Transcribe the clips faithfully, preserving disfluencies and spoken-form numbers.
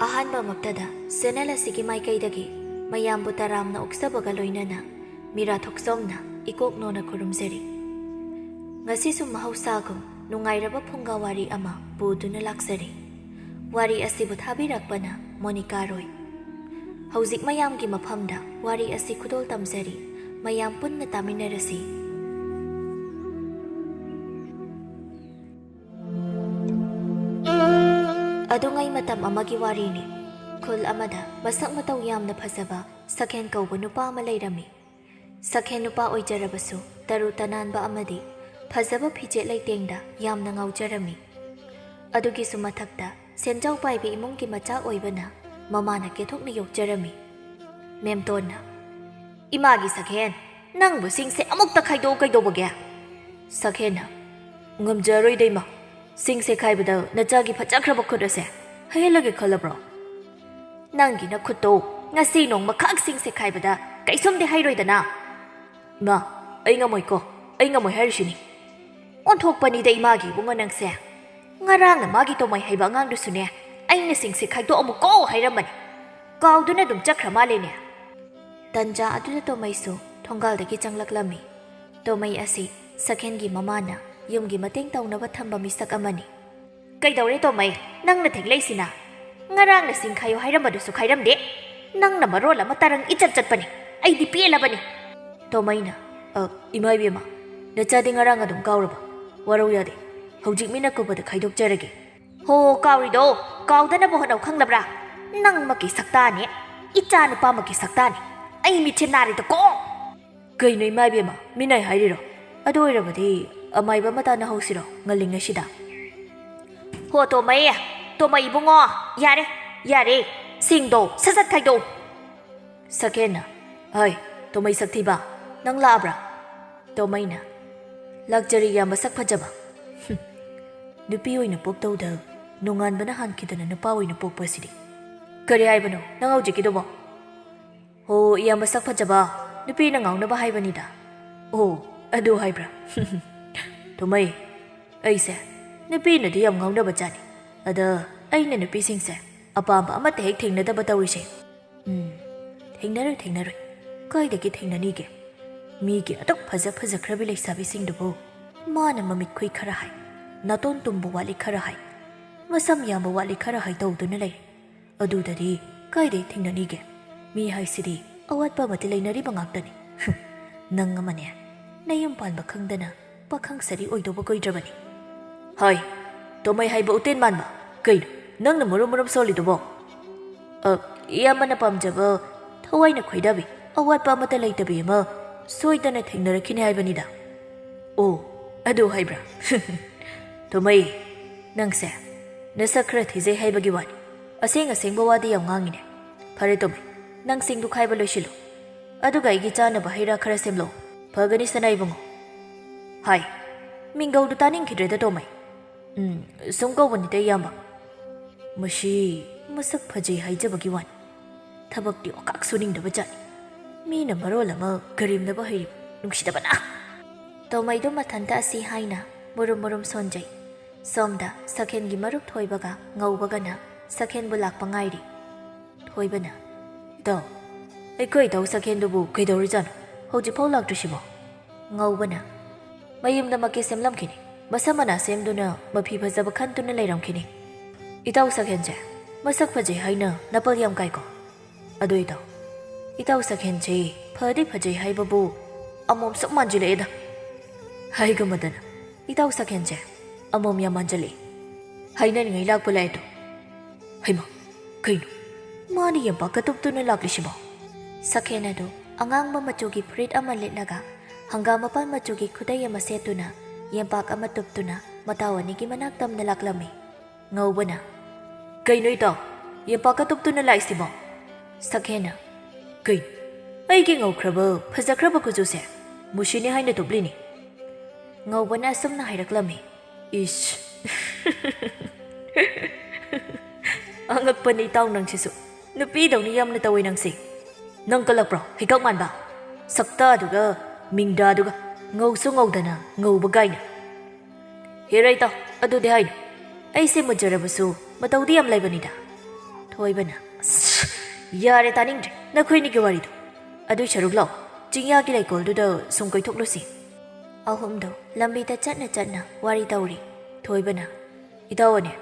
ꯑꯍꯥꯟꯕꯃꯛꯇꯗ channel ꯑꯁꯤꯒꯤ ꯃꯥꯏꯀꯩꯗꯒꯤ ꯃꯌꯥꯝꯕꯨ ꯇꯔꯥꯝꯅ ꯑꯣꯛꯆꯕꯒ ꯂꯣꯏꯅꯅ ꯃꯤꯔꯥ ꯊꯣꯛꯆꯣꯝꯅ ꯏꯀꯣꯛ ꯅꯣꯟꯅ ꯈꯨꯔꯨꯝꯖꯔꯤ꯫ ꯉꯁꯤꯁꯨ ꯃꯍꯧꯁꯥꯒꯨꯝ ꯅꯨꯡꯉꯥꯏꯔꯕ ꯐꯨꯡꯒꯥ ꯋꯥꯔꯤ ꯑꯃ ꯄꯨꯗꯨꯅ ꯂꯥꯛꯆꯔꯤ꯫ ꯋꯥꯔꯤ ꯑꯁꯤꯕꯨ ꯊꯥꯕꯤꯔꯛꯄꯅ ꯃꯣꯅꯤꯀꯥ ꯔꯣꯏ꯫ ꯍꯧꯖꯤꯛ ꯃꯌꯥꯝꯒꯤ ꯃꯐꯝꯗ ꯋꯥꯔꯤ ꯑꯁꯤ ꯈꯨꯗꯣꯜ ꯇꯝꯖꯔꯤ꯫ ꯃꯌꯥꯝ ꯄꯨꯟꯅ ꯇꯥꯃꯤꯟꯅꯔꯁꯤ꯫ ꯑꯗꯨꯉꯩ ꯃꯇꯝ ꯑꯃꯒꯤ ꯋꯥꯔꯤꯅꯤ꯫ ꯈꯨꯜ ꯑꯃꯗ ꯃꯁꯛ ꯃꯇꯧ ꯌꯥꯝꯅ ꯐꯖꯕ ꯁꯛꯍꯦꯟ ꯀꯧꯕ ꯅꯨꯄꯥ ꯑꯃ ꯂꯩꯔꯝꯃꯤ꯫ ꯁꯛꯍꯦꯟ ꯅꯨꯄꯥ ꯑꯣꯏꯖꯔꯕꯁꯨ ꯇꯔꯨ ꯇꯅꯥꯟꯕ ꯑꯃꯗꯤ ꯐꯖꯕ ꯐꯤꯖꯦꯠ ꯂꯩꯇꯦꯡꯗ ꯌꯥꯝꯅ ꯉꯥꯎꯖꯔꯝꯃꯤ꯫ ꯑꯗꯨꯒꯤꯁꯨ ꯃꯊꯛꯇ ꯁꯦꯟꯖꯥꯎ ꯄꯥꯏꯕꯤ ꯏꯃꯨꯡꯒꯤ ꯃꯆꯥ ꯑꯣꯏꯕꯅ ꯃꯃꯥꯅ ꯀꯦꯊꯣꯛꯅ ꯌꯣꯛꯆꯔꯝꯃꯤ꯫ ꯃꯦꯝꯇꯣꯟꯅ, "ꯏꯃꯥꯒꯤ ꯁꯛꯍꯦꯟ, ꯅꯪꯕꯨ ꯁꯤꯡꯁꯦ ꯑꯃꯨꯛꯇ ꯈꯥꯏꯗꯣꯛꯎ ꯀꯩꯗꯧꯕꯒꯦ?" ꯁꯛꯍꯦꯟꯅ, "ꯉꯝꯖꯔꯣꯏꯗ ꯏꯃꯥ, ꯁꯤꯡꯁꯦ ꯈꯥꯏꯕꯗ ꯅꯆꯥꯒꯤ ꯐꯖꯈ꯭ꯔꯕ ꯈꯨꯠ ꯑꯁꯦ ꯍꯩꯍꯜꯂꯒꯦ ꯈꯜꯂꯕ꯭ꯔꯣ?" "ꯅꯪꯒꯤ ꯅꯈꯨꯠꯇꯣ ꯉꯁꯤ ꯅꯣꯡꯃꯈꯛ ꯁꯤꯡꯁꯦ ꯈꯥꯏꯕꯗ ꯀꯩꯁꯨꯝꯗꯤ ꯍꯩꯔꯣꯏꯗꯅ?" "ꯏꯃꯥ, ꯑꯩ ꯉꯝꯃꯣꯏꯀꯣ, ꯑꯩ ꯉꯝꯃꯣꯏ ꯍꯥꯏꯔꯤꯁꯤꯅꯤ꯫" "ꯑꯣꯟꯊꯣꯛꯄꯅꯤꯗ ꯏꯃꯥꯒꯤ ꯏꯕꯨꯡꯉꯣ ꯅꯪꯁꯦ꯫ ꯉꯔꯥꯡꯅ ꯃꯥꯒꯤ ꯇꯣꯃꯩ ꯍꯩꯕ ꯑꯉꯥꯡꯗꯨꯁꯨꯅꯦ, ꯑꯩꯅ ꯁꯤꯡꯁꯦ ꯈꯥꯏꯗꯣꯛꯑꯝꯃꯨꯀꯣ ꯍꯥꯏꯔꯝꯕꯅꯤ꯫ ꯀꯥꯎꯗꯨꯅ ꯑꯗꯨꯝ ꯆꯠꯈ꯭ꯔ ꯃꯥꯜꯂꯦꯅꯦ꯫" ꯇꯟꯖꯥ ꯑꯗꯨꯗ ꯇꯣꯃꯩꯁꯨ ꯊꯣꯡꯒꯥꯜꯗꯒꯤ ꯆꯪꯂꯛꯂꯝꯃꯤ꯫ ꯇꯣꯃꯩ ꯑꯁꯤ ꯁꯛꯍꯦꯟꯒꯤ ꯃꯃꯥꯅ ꯌꯨꯝꯒꯤ ꯃꯇꯦꯡ ꯇꯧꯅꯕ ꯊꯝꯕ ꯃꯤꯁꯛ ꯑꯃꯅꯤ꯫ "ꯀꯩꯗꯧꯔꯦ ꯇꯣꯃꯩ, ꯅꯪꯅ ꯊꯦꯡꯂꯛꯏꯁꯤꯅ? ꯉꯔꯥꯡꯅ ꯁꯤꯡ ꯈꯥꯏꯌꯨ ꯍꯥꯏꯔꯝꯕꯗꯨꯁꯨ ꯈꯥꯏꯔꯝꯗꯦ꯫ ꯅꯪꯅ ꯃꯔꯣꯜ ꯑꯃ ꯇꯔꯪ ꯏꯆꯠ ꯆꯠꯄꯅꯤ꯫ ꯑꯩꯗꯤ ꯄꯦꯜꯂꯕꯅꯤ꯫" ꯇꯣꯃꯩꯅ, "ꯑ, ꯏꯃꯥ ꯏꯕꯦꯝꯃ, ꯅꯆꯥꯗꯤ ꯉꯔꯥꯡ ꯑꯗꯨꯝ ꯀꯥꯎꯔꯕ? ꯋꯥꯔꯧ ꯌꯥꯗꯦ꯫ ꯍꯧꯖꯤꯛ ꯃꯤꯅ ꯀꯧꯕꯗ ꯈꯥꯏꯗꯣꯛꯆꯔꯒꯦ꯫" "ꯍꯣ, ꯀꯥꯎꯔꯤꯗꯣ ꯀꯥꯎꯗꯅꯕ ꯍꯣꯠꯅꯧ ꯈꯪꯂꯕ꯭ꯔꯥ? ꯅꯪꯃꯛꯀꯤ ꯁꯛꯇꯥꯅꯦ, ꯏꯆꯥ ꯅꯨꯄꯥꯃꯛꯀꯤ ꯁꯛꯇꯥꯅꯦ꯫ ꯑꯩ ꯃꯤꯠꯁꯦ ꯅꯥꯔꯦꯗꯀꯣ꯫" "ꯀꯩꯅꯣ ꯏꯃꯥ ꯏꯕꯦꯝꯃ, ꯃꯤꯅꯥꯏ ꯍꯥꯏꯔꯤꯔꯣ? ꯑꯗꯨ ꯑꯣꯏꯔꯕꯗꯤ ꯑꯃꯥꯏꯕ ꯑꯃ ꯇꯥꯟꯅꯍꯧꯁꯤꯔꯣ ꯉꯜꯂꯤꯉꯩꯁꯤꯗ?" "ꯍꯣ ꯇꯣꯃꯩ, ꯇꯣꯃꯩ ꯏꯕꯨꯡꯉꯣ, ꯌꯥꯔꯦ, ꯌꯥꯔꯦ, ꯁꯤꯡꯗꯣ ꯁꯠ ꯁꯠ ꯈꯥꯏꯗꯣꯛꯎ꯫" ꯁꯛꯍꯦꯟꯅ, "ꯍꯩ, ꯇꯣꯃꯩ ꯁꯛꯊꯤꯕ, ꯅꯪ ꯂꯥꯛꯑꯕ꯭ꯔꯥ?" ꯇꯣꯃꯩꯅ, "ꯂꯥꯛꯆꯔꯤ ꯏꯌꯥꯝꯕ ꯁꯛ ꯐꯖꯕ꯫" "ꯍꯨꯝ, ꯅꯨꯄꯤ ꯑꯣꯏꯅ ꯄꯣꯛꯇꯧꯗ ꯅꯣꯡꯉꯥꯟꯕꯅ ꯍꯥꯟꯈꯤꯗꯅ ꯅꯨꯄꯥ ꯑꯣꯏꯅ ꯄꯣꯛꯄ ꯑꯁꯤꯗꯤ꯫ ꯀꯔꯤ ꯍꯥꯏꯕꯅꯣ ꯅꯪ ꯍꯧꯖꯤꯛꯀꯤꯗꯨꯕꯣ?" "ꯍꯣ, ꯏꯌꯥꯝꯕ ꯁꯛ ꯐꯖꯕ, ꯅꯨꯄꯤꯅ ꯉꯥꯎꯅꯕ ꯍꯥꯏꯕꯅꯤꯗ꯫" "ꯑꯣ, ꯑꯗꯨ ꯍꯥꯏꯕ꯭ꯔꯥ?" "ꯇꯣꯃꯩ, ꯑꯩꯁꯦ ꯅꯨꯄꯤꯅꯗꯤ ꯌꯥꯝ ꯉꯥꯎꯅꯕ ꯖꯥꯠꯅꯤ꯫ ꯑꯗ ꯑꯩꯅ ꯅꯨꯄꯤꯁꯤꯡꯁꯦ ꯑꯄꯥꯝꯕ ꯑꯃꯠꯇ ꯍꯦꯛ ꯊꯦꯡꯅꯗꯕ ꯇꯧꯔꯤꯁꯦ꯫ ꯎꯝ, ꯊꯦꯡꯅꯔꯣꯏ, ꯊꯦꯡꯅꯔꯣꯏ꯫ ꯀꯥꯏꯗꯒꯤ ꯊꯦꯡꯅꯅꯤꯒꯦ? ꯃꯤꯒꯤ ꯑꯗꯨꯛ ꯐꯖ ꯐꯖꯈ꯭ꯔꯕꯤ ꯂꯩꯁꯥꯕꯤꯁꯤꯡꯗꯨꯕꯨ ꯃꯥꯅ ꯃꯃꯤꯠ ꯈꯨꯏ ꯈꯔ ꯍꯥꯏ, ꯅꯥꯇꯣꯟ ꯇꯨꯝꯕ ꯋꯥꯠꯂꯤ ꯈꯔ ꯍꯥꯏ, ꯃꯁꯝ ꯌꯥꯝꯕ ꯋꯥꯠꯂꯤ ꯈꯔ ꯍꯥꯏ ꯇꯧꯗꯨꯅ ꯂꯩꯔꯦ꯫ ꯑꯗꯨꯗꯗꯤ ꯀꯥꯏꯗꯩ ꯊꯦꯡꯅꯅꯤꯒꯦ? ꯃꯤ ꯍꯥꯏꯁꯤꯗꯤ ꯑꯋꯥꯠꯄ ꯑꯃꯗꯤ ꯂꯩꯅꯔꯤꯕ ꯉꯥꯛꯇꯅꯤ꯫ ꯅꯪ ꯑꯃꯅꯦ, ꯅꯌꯨꯝ ꯄꯥꯟꯕ ꯈꯪꯗꯅ ꯄꯥꯈꯪ ꯁꯥꯔꯤ ꯑꯣꯏꯗꯧꯕ ꯀꯨꯏꯗ꯭ꯔꯕꯅꯤ꯫ ꯍꯣꯏ, ꯇꯣꯃꯩ ꯍꯥꯏꯕ ꯎꯇꯦꯟ ꯃꯥꯟꯕ, ꯀꯩꯅꯣ ꯅꯪꯅ ꯃꯔꯨꯝ ꯃꯔꯨꯝ ꯁꯣꯜꯂꯤꯗꯨꯕꯣ? ꯑ, ꯏꯌꯥꯝꯕꯅ ꯄꯥꯝꯖꯕ, ꯊꯋꯥꯏꯅ ꯈꯣꯏꯗꯥꯕꯤ, ꯑꯋꯥꯠꯄ ꯑꯃꯠꯇ ꯂꯩꯇꯕꯤ ꯑꯃ ꯁꯣꯏꯗꯅ ꯊꯦꯡꯅꯔꯛꯈꯤꯅꯤ ꯍꯥꯏꯕꯅꯤꯗ꯫ ꯑꯣ, ꯑꯗꯨ ꯍꯥꯏꯕ꯭ꯔꯥ? ꯇꯣꯃꯩ, ꯅꯪꯁꯦ ꯅꯁꯛ ꯈꯔ ꯊꯤꯖꯩ ꯍꯥꯏꯕꯒꯤ ꯋꯥꯅꯤ, ꯑꯁꯦꯡ ꯑꯁꯦꯡꯕ ꯋꯥꯗꯤ ꯌꯥꯝ ꯉꯥꯡꯉꯤꯅꯦ꯫ ꯐꯔꯦ ꯇꯣꯃꯩ, ꯅꯪ ꯆꯦꯡꯗꯨ ꯈꯥꯏꯕ ꯂꯣꯏꯁꯤꯜꯂꯨ, ꯑꯗꯨꯒ ꯑꯩꯒꯤ ꯆꯥꯅꯕ ꯍꯩ ꯔꯥ ꯈꯔ ꯁꯦꯝꯂꯛꯑꯣ꯫ ꯐꯒꯅꯤ ꯁꯅꯥ ꯏꯕꯨꯡꯉꯣ꯫ ꯍꯥꯏ, ꯃꯤꯡꯒꯧꯗꯨ ꯇꯥꯅꯤꯡꯈꯤꯗ꯭ꯔꯦꯗ ꯇꯣꯃꯩ꯫ ꯎꯝ, ꯁꯨꯝ ꯀꯧꯕꯅꯤꯗ ꯏꯌꯥꯝꯕ꯫ ꯃꯁꯤ ꯃꯁꯛ ꯐꯖꯩ ꯍꯥꯏꯖꯕꯒꯤ ꯋꯥꯅꯤ, ꯊꯕꯛꯇꯤ ꯑꯣꯀꯥꯛ ꯁꯨꯅꯤꯡꯗꯕ ꯖꯥꯠꯅꯤ꯫ ꯃꯤꯅ ꯃꯔꯣꯜ ꯑꯃ ꯀꯔꯦꯝꯅꯕ ꯍꯩꯔꯤꯕ, ꯅꯨꯡꯁꯤꯗꯕꯅ꯫ ꯇꯣꯃꯩꯗꯨ ꯃꯊꯟꯇ ꯑꯁꯤ ꯍꯥꯏꯅ ꯃꯨꯔꯨꯝ ꯃꯨꯔꯨꯝ ꯁꯣꯟꯖꯩ꯫ ꯁꯣꯝꯗ ꯁꯈꯦꯟꯒꯤ ꯃꯔꯨꯞ ꯊꯣꯏꯕꯒ ꯉꯧꯕꯒꯅ ꯁꯈꯦꯟꯕꯨ ꯂꯥꯛꯄ ꯉꯥꯏꯔꯤ꯫ ꯊꯣꯏꯕꯅ, "ꯏꯇꯥꯎ, ꯑꯩꯈꯣꯏ ꯏꯇꯥꯎ ꯁꯈꯦꯟꯗꯨꯕꯨ ꯀꯩꯗꯧꯔꯤꯖꯥꯠꯅꯣ? ꯍꯧꯖꯤꯛꯐꯥꯎ ꯂꯥꯛꯇ꯭ꯔꯤꯁꯤꯕꯣ?" ꯉꯧꯕꯅ, "ꯃꯌꯨꯝꯗꯃꯛꯀꯤ ꯁꯦꯝꯂꯝꯈꯤꯅꯤ꯫ ꯃꯁꯝ ꯃꯅꯥ ꯁꯦꯝꯗꯨꯅ ꯃꯐꯤ ꯐꯖꯕ ꯈꯟꯗꯨꯅ ꯂꯩꯔꯝꯈꯤꯅꯤ꯫ ꯏꯇꯥꯎ ꯁꯈꯦꯟꯁꯦ ꯃꯁꯛ ꯐꯖꯩ ꯍꯥꯏꯅ ꯅꯄꯜ ꯌꯥꯝ ꯀꯥꯏꯀꯣ꯫ ꯑꯗꯨ ꯏꯇꯥꯎ, ꯏꯇꯥꯎ ꯁꯈꯦꯟꯁꯦ ꯐꯗꯤ ꯐꯖꯩ ꯍꯥꯏꯕꯕꯨ ꯑꯃꯣꯝ ꯁꯨꯝ ꯃꯥꯟꯁꯤꯜꯂꯛꯑꯦꯗ꯫ ꯍꯥꯏꯒꯃꯗꯅ ꯏꯇꯥꯎ ꯁꯈꯦꯟꯁꯦ ꯑꯃꯣꯝ ꯌꯥꯝ ꯃꯥꯟꯁꯤꯜꯂꯛꯑꯦ꯫ ꯍꯥꯏꯅꯅꯤꯡꯉꯥꯏ ꯂꯥꯛꯄ ꯂꯥꯛꯑꯦꯗꯣ꯫ ꯍꯩꯃꯥ, ꯀꯩꯅꯣ? ꯃꯥꯅ ꯌꯦꯝꯄꯥꯛ ꯀꯇꯨꯞꯇꯨꯅ ꯂꯥꯛꯂꯤꯁꯤꯕꯣ?" ꯁꯈꯦꯟ ꯑꯗꯨ ꯑꯉꯥꯡꯕ ꯃꯆꯨꯒꯤ ꯐꯨꯔꯤꯠ ꯑꯃ ꯂꯤꯠꯂꯒ ꯍꯪꯒꯥꯝ ꯃꯄꯥꯟ ꯃꯆꯨꯒꯤ ꯈꯨꯗꯩ ꯑꯃ ꯁꯦꯠꯇꯨꯅ ꯌꯦꯝꯄꯥꯛ ꯑꯃ ꯇꯨꯞꯇꯨꯅ ꯃꯇꯥꯎ ꯑꯅꯤꯒꯤ ꯃꯅꯥꯛ ꯇꯝꯅ ꯂꯥꯛꯂꯝꯃꯤ꯫ ꯉꯧꯕꯅ, "ꯀꯩꯅꯣ ꯏꯇꯥꯎ, ꯌꯦꯝꯄꯥꯛ ꯀꯇꯨꯞꯇꯨꯅ ꯂꯥꯛꯏꯁꯤꯕꯣ?" ꯁꯈꯦꯟꯅ, "ꯀꯩꯅꯣ? ꯑꯩꯒꯤ ꯉꯧꯈ꯭ꯔꯕ, ꯐꯖꯈ꯭ꯔꯕ ꯀꯨꯆꯨꯁꯦ ꯃꯨꯁꯤꯅꯤ ꯍꯥꯏꯅ ꯇꯨꯞꯂꯤꯅꯤ?" ꯉꯧꯕꯅ ꯑꯁꯨꯝꯅ ꯍꯥꯏꯔꯛꯂꯝꯃꯤ꯫ "ꯏꯁ!" "ꯑꯉꯛꯄꯅꯤ ꯏꯇꯥꯎ ꯅꯪꯁꯤꯁꯨ꯫ ꯅꯨꯄꯤꯗꯧꯅ ꯌꯥꯝꯅ ꯇꯧꯏ ꯅꯪꯁꯦ꯫ ꯅꯪ ꯀꯜꯂꯛꯄ꯭ꯔꯣ, ꯍꯩꯀꯛ ꯃꯥꯟꯕ? ꯁꯛꯇꯥꯗꯨꯒ ꯃꯤꯡꯗꯥꯗꯨꯒ ꯉꯧꯁꯨ ꯉꯧꯗꯅ ꯉꯧꯕ ꯀꯥꯏꯅ꯫ ꯍꯦꯔꯥ ꯏꯇꯥꯎ, ꯑꯗꯨꯗꯤ ꯍꯥꯏꯅꯨ꯫ ꯑꯩꯁꯦ ꯃꯨꯖꯔꯕꯁꯨ ꯃꯇꯧꯗꯤ ꯌꯥꯝ ꯂꯩꯕꯅꯤꯗ꯫ ꯊꯣꯏꯕꯅ, "ꯑꯁ, ꯌꯥꯔꯦ, ꯇꯥꯅꯤꯡꯗ꯭ꯔꯦ ꯅꯈꯣꯏꯅꯤꯒꯤ ꯋꯥꯔꯤꯗꯣ꯫ ꯑꯗꯨꯏ ꯁꯔꯨꯛ ꯂꯥꯛꯑꯣ, ꯆꯤꯡꯌꯥꯒꯤ ꯂꯩꯀꯣꯜꯗꯨꯗ ꯁꯨꯝ ꯀꯣꯏꯊꯣꯛꯂꯨꯁꯤ"꯫ ꯑꯍꯨꯝꯗꯣ ꯂꯝꯕꯤꯗ ꯆꯠꯅ ꯆꯠꯅ ꯋꯥꯔꯤ ꯇꯧꯔꯤ꯫ ꯊꯣꯏꯕꯅ, "ꯏꯇꯥꯎ ꯑꯅꯤ,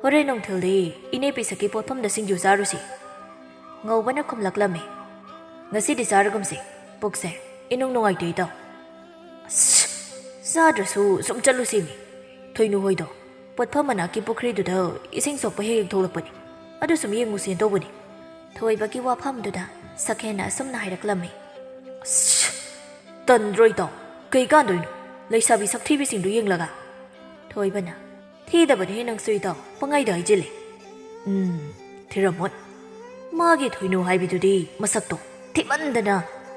ꯍꯣꯔꯦꯟ ꯅꯨꯡꯊꯤꯜꯗꯤ ꯏꯅꯦ ꯄꯤꯁꯛꯀꯤ ꯄꯣꯠꯐꯝꯗ ꯁꯤꯡꯖꯨ ꯆꯥꯔꯨꯁꯤ"꯫ ꯉꯧꯕꯅ ꯈꯨꯝꯂꯛꯂꯝꯃꯤ, "ꯉꯁꯤꯗꯤ ꯆꯥꯔꯒꯨꯝꯁꯤ, ꯄꯨꯛꯁꯦ ꯏꯅꯨꯡ ꯅꯨꯡꯉꯥꯏꯇꯦ ꯏꯇꯥꯎ"꯫ "ꯑꯁ, ꯆꯥꯗ꯭ꯔꯁꯨ ꯁꯨꯝ ꯆꯠꯂꯨꯁꯤꯃꯤ꯫ ꯊꯣꯏꯅꯨ ꯍꯣꯏꯗꯣ ꯄꯣꯠꯐꯝ ꯃꯅꯥꯛꯀꯤ ꯄꯨꯈ꯭ꯔꯤꯗꯨꯗ ꯏꯁꯤꯡ ꯁꯣꯛꯄ ꯍꯦꯛ ꯍꯦꯛ ꯊꯣꯛꯂꯛꯄꯅꯤ꯫ ꯑꯗꯨ ꯁꯨꯝ ꯌꯦꯡꯉꯨꯁꯦꯅ ꯇꯧꯕꯅꯤ"꯫ ꯊꯣꯏꯕꯒꯤ ꯋꯥꯐꯝꯗꯨꯗ ꯁꯛꯍꯦꯟꯅ ꯑꯁꯨꯝꯅ ꯍꯥꯏꯔꯛꯂꯝꯃꯤ, "ꯑꯁ, ꯇꯟꯗ꯭ꯔꯣ ꯏꯇꯥꯎ? ꯀꯩ ꯀꯥꯟꯗꯣꯏꯅꯣ ꯂꯩꯁꯥꯕꯤ ꯁꯛꯊꯤꯕꯤꯁꯤꯡꯗꯨ ꯌꯦꯡꯂꯒ?" ꯊꯣꯏꯕꯅ, "ꯊꯤꯗꯕꯅꯤ ꯅꯪꯁꯨ ꯏꯇꯥꯎ, ꯄꯪꯍꯥꯏꯗ ꯍꯥꯏꯖꯤꯜꯂꯦ"꯫ "ꯎꯝ, ꯊꯤꯔꯝꯃꯣꯏ꯫ ꯃꯥꯒꯤ ꯊꯣꯏꯅꯨ ꯍꯥꯏꯕꯤꯗꯨꯗꯤ ꯃꯁꯛꯇꯣ ꯊꯤꯃꯟꯗꯅ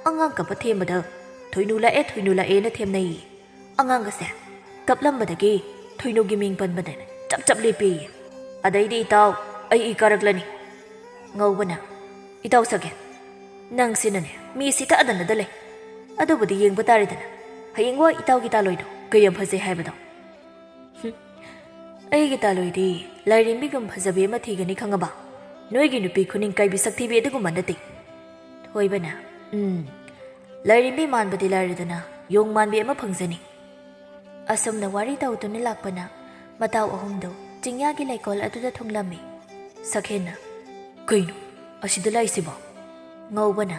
ꯑꯉꯥꯡ ꯀꯞꯄ ꯊꯦꯝꯕꯗ 'ꯊꯣꯏꯅꯨ ꯂꯥꯛꯑꯦ, ꯊꯣꯏꯅꯨ ꯂꯥꯛꯑꯦꯅ' ꯊꯦꯝꯅꯩꯌꯦ꯫ ꯑꯉꯥꯡꯒꯁꯦ ꯀꯞꯂꯝꯕꯗꯒꯤ ꯊꯣꯏꯅꯨꯒꯤ ꯃꯤꯡ ꯄꯟꯕꯗꯅꯦ ꯆꯞ ꯆꯞ ꯂꯦꯞꯄꯦꯌꯦ꯫ ꯑꯗꯩꯗꯤ ꯏꯇꯥꯎ, ꯑꯩ ꯏ ꯀꯥꯔꯛꯂꯅꯤ"꯫ ꯉꯧꯕꯅ, "ꯏꯇꯥꯎ ꯁꯛꯍꯦꯟ, ꯅꯪꯁꯤꯅꯅꯦ ꯃꯤ ꯁꯤꯊꯗꯅꯗ ꯂꯩ꯫ ꯑꯗꯨꯕꯨꯗꯤ ꯌꯦꯡꯕ ꯇꯥꯔꯦꯗꯅ, ꯍꯌꯦꯡꯋꯥꯏ ꯏꯇꯥꯎꯒꯤ ꯇꯥꯂꯣꯏꯗꯣ ꯀꯌꯥꯝ ꯐꯖꯩ ꯍꯥꯏꯕꯗꯣ"꯫ "ꯍꯨꯝ, ꯑꯩꯒꯤ ꯇꯥꯂꯣꯏꯗꯤ ꯂꯥꯏꯔꯦꯝꯕꯤꯒꯨꯝ ꯐꯖꯕꯤ ꯑꯃ ꯊꯤꯒꯅꯤ ꯈꯪꯉꯕ? ꯅꯣꯏꯒꯤ ꯅꯨꯄꯤ ꯈꯨꯅꯤꯡ ꯀꯥꯏꯕꯤ ꯁꯛꯊꯤꯕꯤ ꯑꯗꯨꯒꯨꯝꯕ ꯅꯠꯇꯦ"꯫ ꯊꯣꯏꯕꯅ, "ꯎꯝ, ꯂꯥꯏꯔꯦꯝꯕꯤ ꯃꯥꯟꯕꯗꯤ ꯂꯥꯏꯔꯗꯅ ꯌꯣꯡ ꯃꯥꯟꯕꯤ ꯑꯃ ꯐꯪꯖꯅꯤ"꯫ ꯑꯁꯨꯝꯅ ꯋꯥꯔꯤ ꯇꯧꯗꯨꯅ ꯂꯥꯛꯄꯅ ꯃꯇꯥꯎ ꯑꯍꯨꯝꯗꯨ ꯆꯤꯡꯌꯥꯒꯤ ꯂꯩꯀꯣꯜ ꯑꯗꯨꯗ ꯊꯨꯡꯂꯝꯃꯤ꯫ ꯁꯛꯍꯦꯟꯅ, "ꯀꯩꯅꯣ ꯑꯁꯤꯗ ꯂꯥꯛꯏꯁꯤꯕꯣ?" ꯉꯧꯕꯅ,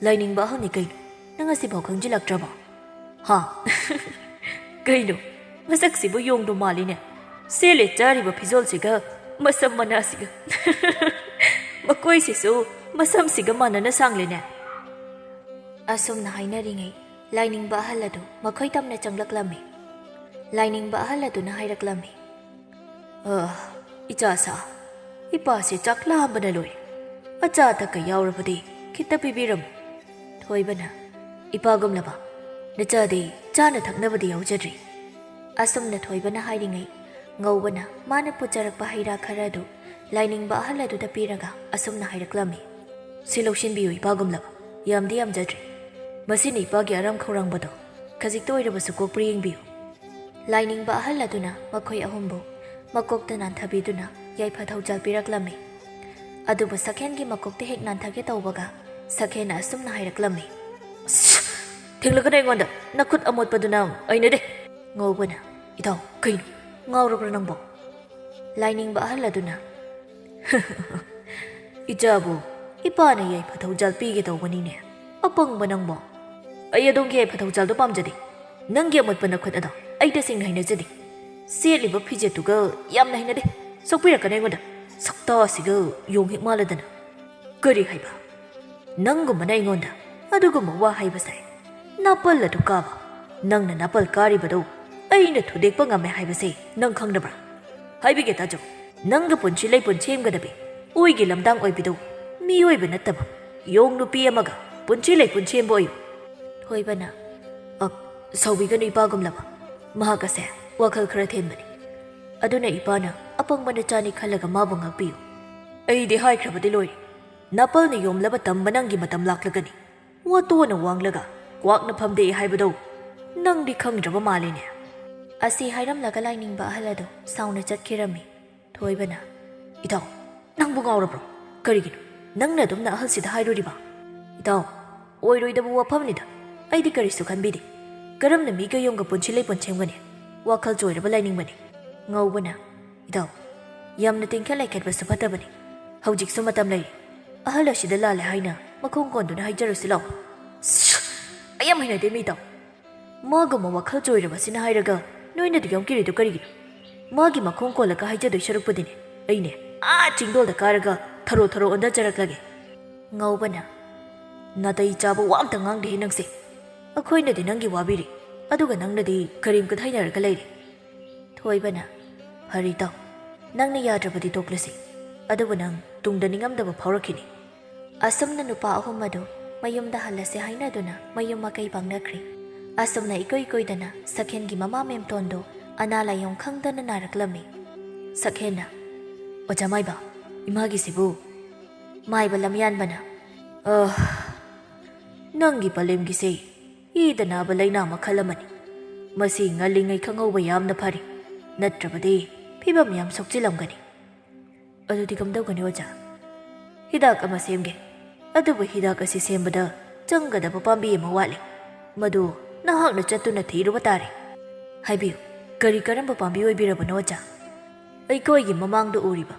"ꯂꯥꯏꯅꯤꯡꯕ ꯑꯍꯜꯅꯤ ꯀꯩꯅꯣ, ꯅꯪ ꯑꯁꯤꯐꯥꯎ ꯈꯪꯖꯤꯜꯂꯛꯇ꯭ꯔꯕꯣ? ꯍꯥ? ꯀꯩꯅꯣ, ꯃꯁꯛꯁꯤꯕꯨ ꯌꯣꯡꯗꯣ ꯃꯥꯜꯂꯤꯅꯦ꯫ ꯁꯦꯠꯂꯦ ꯆꯥꯔꯤꯕ ꯐꯤꯖꯣꯜꯁꯤꯒ ꯃꯁꯝ ꯃꯅꯥꯁꯤꯒ꯫ ꯃꯀꯣꯏꯁꯤꯁꯨ ꯃꯁꯝꯁꯤꯒ ꯃꯥꯟꯅꯅ ꯁꯥꯡꯂꯦꯅꯦ"꯫ ꯑꯁꯨꯝꯅ ꯍꯥꯏꯅꯔꯤꯉꯩ ꯂꯥꯏꯅꯤꯡꯕ ꯑꯍꯜ ꯑꯗꯨ ꯃꯈꯣꯏ ꯇꯝꯅ ꯆꯪꯂꯛꯂꯝꯃꯤ꯫ ꯂꯥꯏꯅꯤꯡꯕ ꯑꯍꯜ ꯑꯗꯨꯅ ꯍꯥꯏꯔꯛꯂꯝꯃꯤ, "ꯑ, ꯏꯆꯥꯁꯥ, ꯏꯄꯥꯁꯦ ꯆꯥꯛ ꯂꯥꯝꯕꯅ ꯂꯣꯏꯔꯦ꯫ ꯑꯆꯥ ꯑꯊꯛꯀ ꯌꯥꯎꯔꯕꯗꯤ ꯈꯤꯇ ꯄꯤꯕꯤꯔꯝꯃꯨ"꯫ ꯊꯣꯏꯕꯅ, "ꯏꯄꯥꯒꯨꯝꯂꯕ ꯅꯆꯥꯗꯤ ꯆꯥꯅ ꯊꯛꯅꯕꯗꯤ ꯌꯥꯎꯖꯗ꯭ꯔꯤ"꯫ ꯑꯁꯨꯝꯅ ꯊꯣꯏꯕꯅ ꯍꯥꯏꯔꯤꯉꯩ ꯉꯧꯕꯅ ꯃꯥꯅ ꯄꯨꯖꯔꯛꯄ ꯍꯩ ꯔꯥ ꯈꯔ ꯑꯗꯨ ꯂꯥꯏꯅꯤꯡꯕ ꯑꯍꯜ ꯑꯗꯨꯗ ꯄꯤꯔꯒ ꯑꯁꯨꯝꯅ ꯍꯥꯏꯔꯛꯂꯝꯃꯤ, "ꯁꯤ ꯂꯧꯁꯤꯟꯕꯤꯌꯨ ꯏꯄꯥꯒꯨꯝꯂꯕ, ꯌꯥꯝꯗꯤ ꯌꯥꯝꯖꯗ꯭ꯔꯤ꯫ ꯃꯁꯤꯅ ꯏꯄꯥꯒꯤ ꯑꯔꯥꯝ ꯈꯧꯔꯥꯡꯕꯗꯣ ꯈꯖꯤꯛꯇ ꯑꯣꯏꯔꯕꯁꯨ ꯀꯣꯛꯄ꯭ꯔꯥ ꯌꯦꯡꯕꯤꯌꯨ"꯫ ꯂꯥꯏꯅꯤꯡꯕ ꯑꯍꯜ ꯑꯗꯨꯅ ꯃꯈꯣꯏ ꯑꯍꯨꯝꯕꯨ ꯃꯀꯣꯛꯇ ꯅꯥꯟꯊꯕꯤꯗꯨꯅ ꯌꯥꯏꯐ ꯊꯧꯖꯥꯜ ꯄꯤꯔꯛꯂꯝꯃꯤ꯫ ꯑꯗꯨꯕꯨ ꯁꯛꯍꯦꯟꯒꯤ ꯃꯀꯣꯛꯇ ꯍꯦꯛ ꯅꯥꯟꯊꯒꯦ ꯇꯧꯕꯒ ꯁꯛꯍꯦꯟꯅ ꯑꯁꯨꯝꯅ ꯍꯥꯏꯔꯛꯂꯝꯃꯤ꯫ "ꯑꯁ! ꯊꯦꯡꯂꯛꯀꯅꯨ ꯑꯩꯉꯣꯟꯗ, ꯅꯈꯨꯠ ꯑꯃꯣꯠꯄꯗꯨꯅ꯫ ꯑꯩꯅꯗꯦ!" ꯉꯧꯕꯅ, "ꯏꯇꯥꯎ, ꯀꯩꯅꯣ? ꯉꯥꯎꯔꯕ꯭ꯔꯥ ꯅꯪꯕꯣ?" ꯂꯥꯏꯅꯤꯡꯕ ꯑꯍꯜ ꯑꯗꯨꯅ, "ꯏꯆꯥꯕꯨ ꯏꯄꯥꯅ ꯌꯥꯏꯐ ꯊꯧꯖꯥꯜ ꯄꯤꯒꯦ ꯇꯧꯕꯅꯤꯅꯦ, ꯑꯄꯪꯕ ꯅꯪꯕꯣ꯫ ꯑꯩ ꯑꯗꯣꯝꯒꯤ ꯌꯥꯏꯐ ꯊꯧꯖꯥꯜꯗꯣ ꯄꯥꯝꯖꯗꯦ꯫ ꯅꯪꯒꯤ ꯑꯃꯣꯠꯄ ꯅꯈꯨꯠ ꯑꯗꯣ ꯑꯩ ꯇꯁꯦꯡꯅ ꯍꯩꯅꯖꯗꯦ꯫ ꯁꯦꯠꯂꯤꯕ ꯐꯤꯖꯦꯠꯇꯨꯒ ꯌꯥꯝꯅ ꯍꯩꯅꯗꯦ꯫ ꯁꯣꯛꯄꯤꯔꯛꯀꯅꯨ ꯑꯩꯉꯣꯟꯗ꯫ ꯁꯛꯇꯥꯁꯤꯒ ꯌꯣꯡ ꯍꯦꯛ ꯃꯥꯜꯂꯗꯅ꯫ ꯀꯔꯤ ꯍꯥꯏꯕ? ꯅꯪꯒꯨꯝꯕꯅ ꯑꯩꯉꯣꯟꯗ ꯑꯗꯨꯒꯨꯝꯕ ꯋꯥ ꯍꯥꯏꯕꯁꯦ? ꯅꯥꯄꯜ ꯑꯗꯨ ꯀꯥꯕ, ꯅꯪꯅ ꯅꯥꯄꯜ ꯀꯥꯔꯤꯕꯗꯨ ꯑꯩꯅ ꯊꯨꯗꯦꯛꯄ ꯉꯝꯃꯦ ꯍꯥꯏꯕꯁꯦ ꯅꯪ ꯈꯪꯗꯕ꯭ꯔꯥ? ꯍꯥꯏꯕꯤꯒꯦ ꯇꯥꯖꯧ, ꯅꯪꯒ ꯄꯨꯟꯁꯤ ꯂꯩꯄꯨꯟ ꯁꯦꯝꯒꯗꯕꯤ ꯑꯣꯏꯒꯤ ꯂꯝꯗꯥꯡ ꯑꯣꯏꯕꯤꯗꯨ ꯃꯤꯑꯣꯏꯕ ꯅꯠꯇꯕ ꯌꯣꯡ ꯅꯨꯄꯤ ꯑꯃꯒ ꯄꯨꯟꯁꯤ ꯂꯩꯄꯨꯟ ꯁꯦꯝꯕ ꯑꯣꯏꯌꯨ꯫" ꯊꯣꯏꯕꯅ, "ꯑ, ꯁꯥꯎꯕꯤꯒꯅꯨ ꯏꯄꯥꯒꯨꯝꯂꯕ, ꯃꯍꯥꯛ ꯑꯁꯦ ꯋꯥꯈꯜ ꯈꯔ ꯊꯦꯟꯕꯅꯤ꯫ ꯑꯗꯨꯅ ꯏꯄꯥꯅ ꯑꯄꯪꯕ ꯅꯆꯥꯅꯤ ꯈꯜꯂꯒ ꯃꯥꯕꯨ ꯉꯥꯛꯄꯤꯌꯨ꯫" "ꯑꯩꯗꯤ ꯍꯥꯏꯈ꯭ꯔꯕꯗꯤ ꯂꯣꯏꯔꯦ꯫ ꯅꯥꯄꯜꯅ ꯌꯣꯝꯂꯕ ꯇꯝꯕ ꯅꯪꯒꯤ ꯃꯇꯝ ꯂꯥꯛꯂꯒꯅꯤ꯫ ꯋꯥꯇꯣꯟꯅ ꯋꯥꯡꯂꯒ ꯀ꯭ꯋꯥꯛꯅ ꯐꯝꯗꯦꯛꯏ ꯍꯥꯏꯕꯗꯣ ꯅꯪꯗꯤ ꯈꯪꯗ꯭ꯔꯕ ꯃꯥꯜꯂꯤꯅꯦ꯫" ꯑꯁꯤ ꯍꯥꯏꯔꯝꯂꯒ ꯂꯥꯏꯅꯤꯡꯕ ꯑꯍꯜ ꯑꯗꯨ ꯁꯥꯎꯅ ꯆꯠꯈꯤꯔꯝꯃꯤ꯫ ꯊꯣꯏꯕꯅ, "ꯏꯇꯥꯎ, ꯅꯪꯕꯨ ꯉꯥꯎꯔꯕ꯭ꯔꯣ? ꯀꯔꯤꯒꯤꯅꯣ ꯅꯪꯅ ꯑꯗꯨꯝꯅ ꯑꯍꯜꯁꯤꯗ ꯍꯥꯏꯔꯨꯔꯤꯕ? ꯏꯇꯥꯎ, ꯑꯣꯏꯔꯣꯏꯗꯕ ꯋꯥꯐꯝꯅꯤꯗ꯫ ꯑꯩꯗꯤ ꯀꯔꯤꯁꯨ ꯈꯟꯕꯤꯗꯦ꯫ ꯀꯔꯝꯅ ꯃꯤꯒ ꯌꯣꯡꯒ ꯄꯨꯟꯁꯤ ꯂꯩꯄꯨꯟ ꯁꯦꯝꯒꯅꯤ? ꯋꯥꯈꯜ ꯆꯣꯏꯔꯕ ꯂꯥꯏꯅꯤꯡꯕꯅꯤ꯫" ꯉꯧꯕꯅ, "ꯏꯇꯥꯎ, ꯌꯥꯝꯅ ꯇꯦꯡꯈꯠ ꯂꯩꯈꯠꯄꯁꯨ ꯐꯠꯇꯕꯅꯤ꯫ ꯍꯧꯖꯤꯛꯁꯨ ꯃꯇꯝ ꯂꯩꯔꯤ꯫ ꯑꯍꯜ ꯑꯁꯤꯗ ꯂꯥꯜꯂꯦ ꯍꯥꯏꯅ ꯃꯈꯣꯡ ꯀꯣꯟꯗꯨꯅ ꯍꯥꯏꯖꯔꯨꯁꯤ ꯂꯥꯎ꯫" "ꯁ꯭ꯁ! ꯑꯩ ꯌꯥꯝ ꯍꯩꯅꯗꯦ ꯃꯤ ꯏꯇꯥꯎ꯫ ꯃꯥꯒꯨꯝꯕ ꯋꯥꯈꯜ ꯆꯣꯏꯔꯕꯁꯤꯅ ꯍꯥꯏꯔꯒ ꯅꯣꯏꯅ ꯑꯗꯨ ꯌꯥꯝ ꯀꯤꯔꯤꯗꯨ ꯀꯔꯤꯒꯤꯅꯣ? ꯃꯥꯒꯤ ꯃꯈꯣꯡ ꯀꯣꯜꯂꯒ ꯍꯥꯏꯖꯗꯣꯏ ꯁꯔꯨꯛꯄꯨꯗꯤꯅꯦ, ꯑꯩꯅꯦ ꯑꯥ ꯆꯤꯡꯗꯣꯜꯗ ꯀꯥꯔꯒ ꯊꯔꯣ ꯊꯔꯣ ꯑꯣꯟꯊꯖꯔꯛꯂꯒꯦ꯫" ꯉꯧꯕꯅ, "ꯅꯥꯇꯩ ꯆꯥꯕ ꯋꯥ ꯑꯝꯇ ꯉꯥꯡꯗꯦꯍꯦ ꯅꯪꯁꯦ꯫ ꯑꯩꯈꯣꯏꯅꯗꯤ ꯅꯪꯒꯤ ꯋꯥꯕꯤꯔꯤ, ꯑꯗꯨꯒ ꯅꯪꯅꯗꯤ ꯀꯔꯤꯝ ꯀꯊꯩꯅꯔꯒ ꯂꯩꯔꯦ꯫" ꯊꯣꯏꯕꯅ, "ꯐꯔꯦ ꯏꯇꯥꯎ, ꯅꯪꯅ ꯌꯥꯗ꯭ꯔꯕꯗꯤ ꯇꯣꯛꯂꯁꯤ꯫ ꯑꯗꯨꯕꯨ ꯅꯪ ꯇꯨꯡꯗ ꯅꯤꯡꯉꯝꯗꯕ ꯐꯥꯎꯔꯛꯈꯤꯅꯤ꯫" ꯑꯁꯨꯝꯅ ꯅꯨꯄꯥ ꯑꯍꯨꯝ ꯑꯗꯨ ꯃꯌꯨꯝꯗ ꯍꯜꯂꯁꯦ ꯍꯥꯏꯅꯗꯨꯅ ꯃꯌꯨꯝ ꯃꯀꯩ ꯄꯥꯡꯅꯈ꯭ꯔꯦ꯫ ꯑꯁꯨꯝꯅ ꯏꯀꯨꯏ ꯀꯨꯏꯗꯅ ꯁꯛꯍꯦꯟꯒꯤ ꯃꯃꯥ ꯃꯦꯝꯇꯣꯟꯗꯨ ꯑꯅꯥ ꯂꯥꯏꯌꯣꯡ ꯈꯪꯗꯅ ꯅꯥꯔꯛꯂꯝꯃꯤ꯫ ꯁꯛꯍꯦꯟꯅ, "ꯑꯣꯖꯥ ꯃꯥꯏꯕ, ꯏꯃꯥꯒꯤꯁꯤꯕꯨ?" ꯃꯥꯏꯕ ꯂꯝꯌꯥꯟꯕꯅ, "ꯑ, ꯅꯪꯒꯤ ꯄꯂꯦꯝꯒꯤꯁꯦ ꯏꯗ ꯅꯥꯕ ꯂꯥꯏꯅꯥ ꯃꯈꯜ ꯑꯃꯅꯤ꯫ ꯃꯁꯤ ꯉꯜꯂꯤꯉꯩ ꯈꯪꯍꯧꯕ ꯌꯥꯝꯅ ꯐꯔꯤ, ꯅꯠꯇ꯭ꯔꯕꯗꯤ ꯐꯤꯕꯝ ꯌꯥꯝ ꯁꯣꯛꯆꯤꯜꯂꯝꯒꯅꯤ꯫" "ꯑꯗꯨꯗꯤ ꯀꯝꯗꯧꯒꯅꯤ ꯑꯣꯖꯥ? ꯍꯤꯗꯥꯛ ꯑꯃ ꯁꯦꯝꯒꯦ꯫ ꯑꯗꯨꯕꯨ ꯍꯤꯗꯥꯛ ꯑꯁꯤ ꯁꯦꯝꯕꯗ ꯆꯪꯒꯗꯕ ꯄꯥꯝꯕꯤ ꯑꯃ ꯋꯥꯠꯂꯤ꯫ ꯃꯗꯨ ꯅꯍꯥꯛꯅ ꯆꯠꯇꯨꯅ ꯊꯤꯔꯨꯕ ꯇꯥꯔꯦ꯫ ꯍꯥꯏꯕꯤꯌꯨ, ꯀꯔꯤ ꯀꯔꯝꯕ ꯄꯥꯝꯕꯤ ꯑꯣꯏꯕꯤꯔꯕꯅꯣ, ꯑꯣꯖꯥ? ꯑꯩꯈꯣꯏꯒꯤ ꯃꯃꯥꯡꯗ ꯎꯔꯤꯕ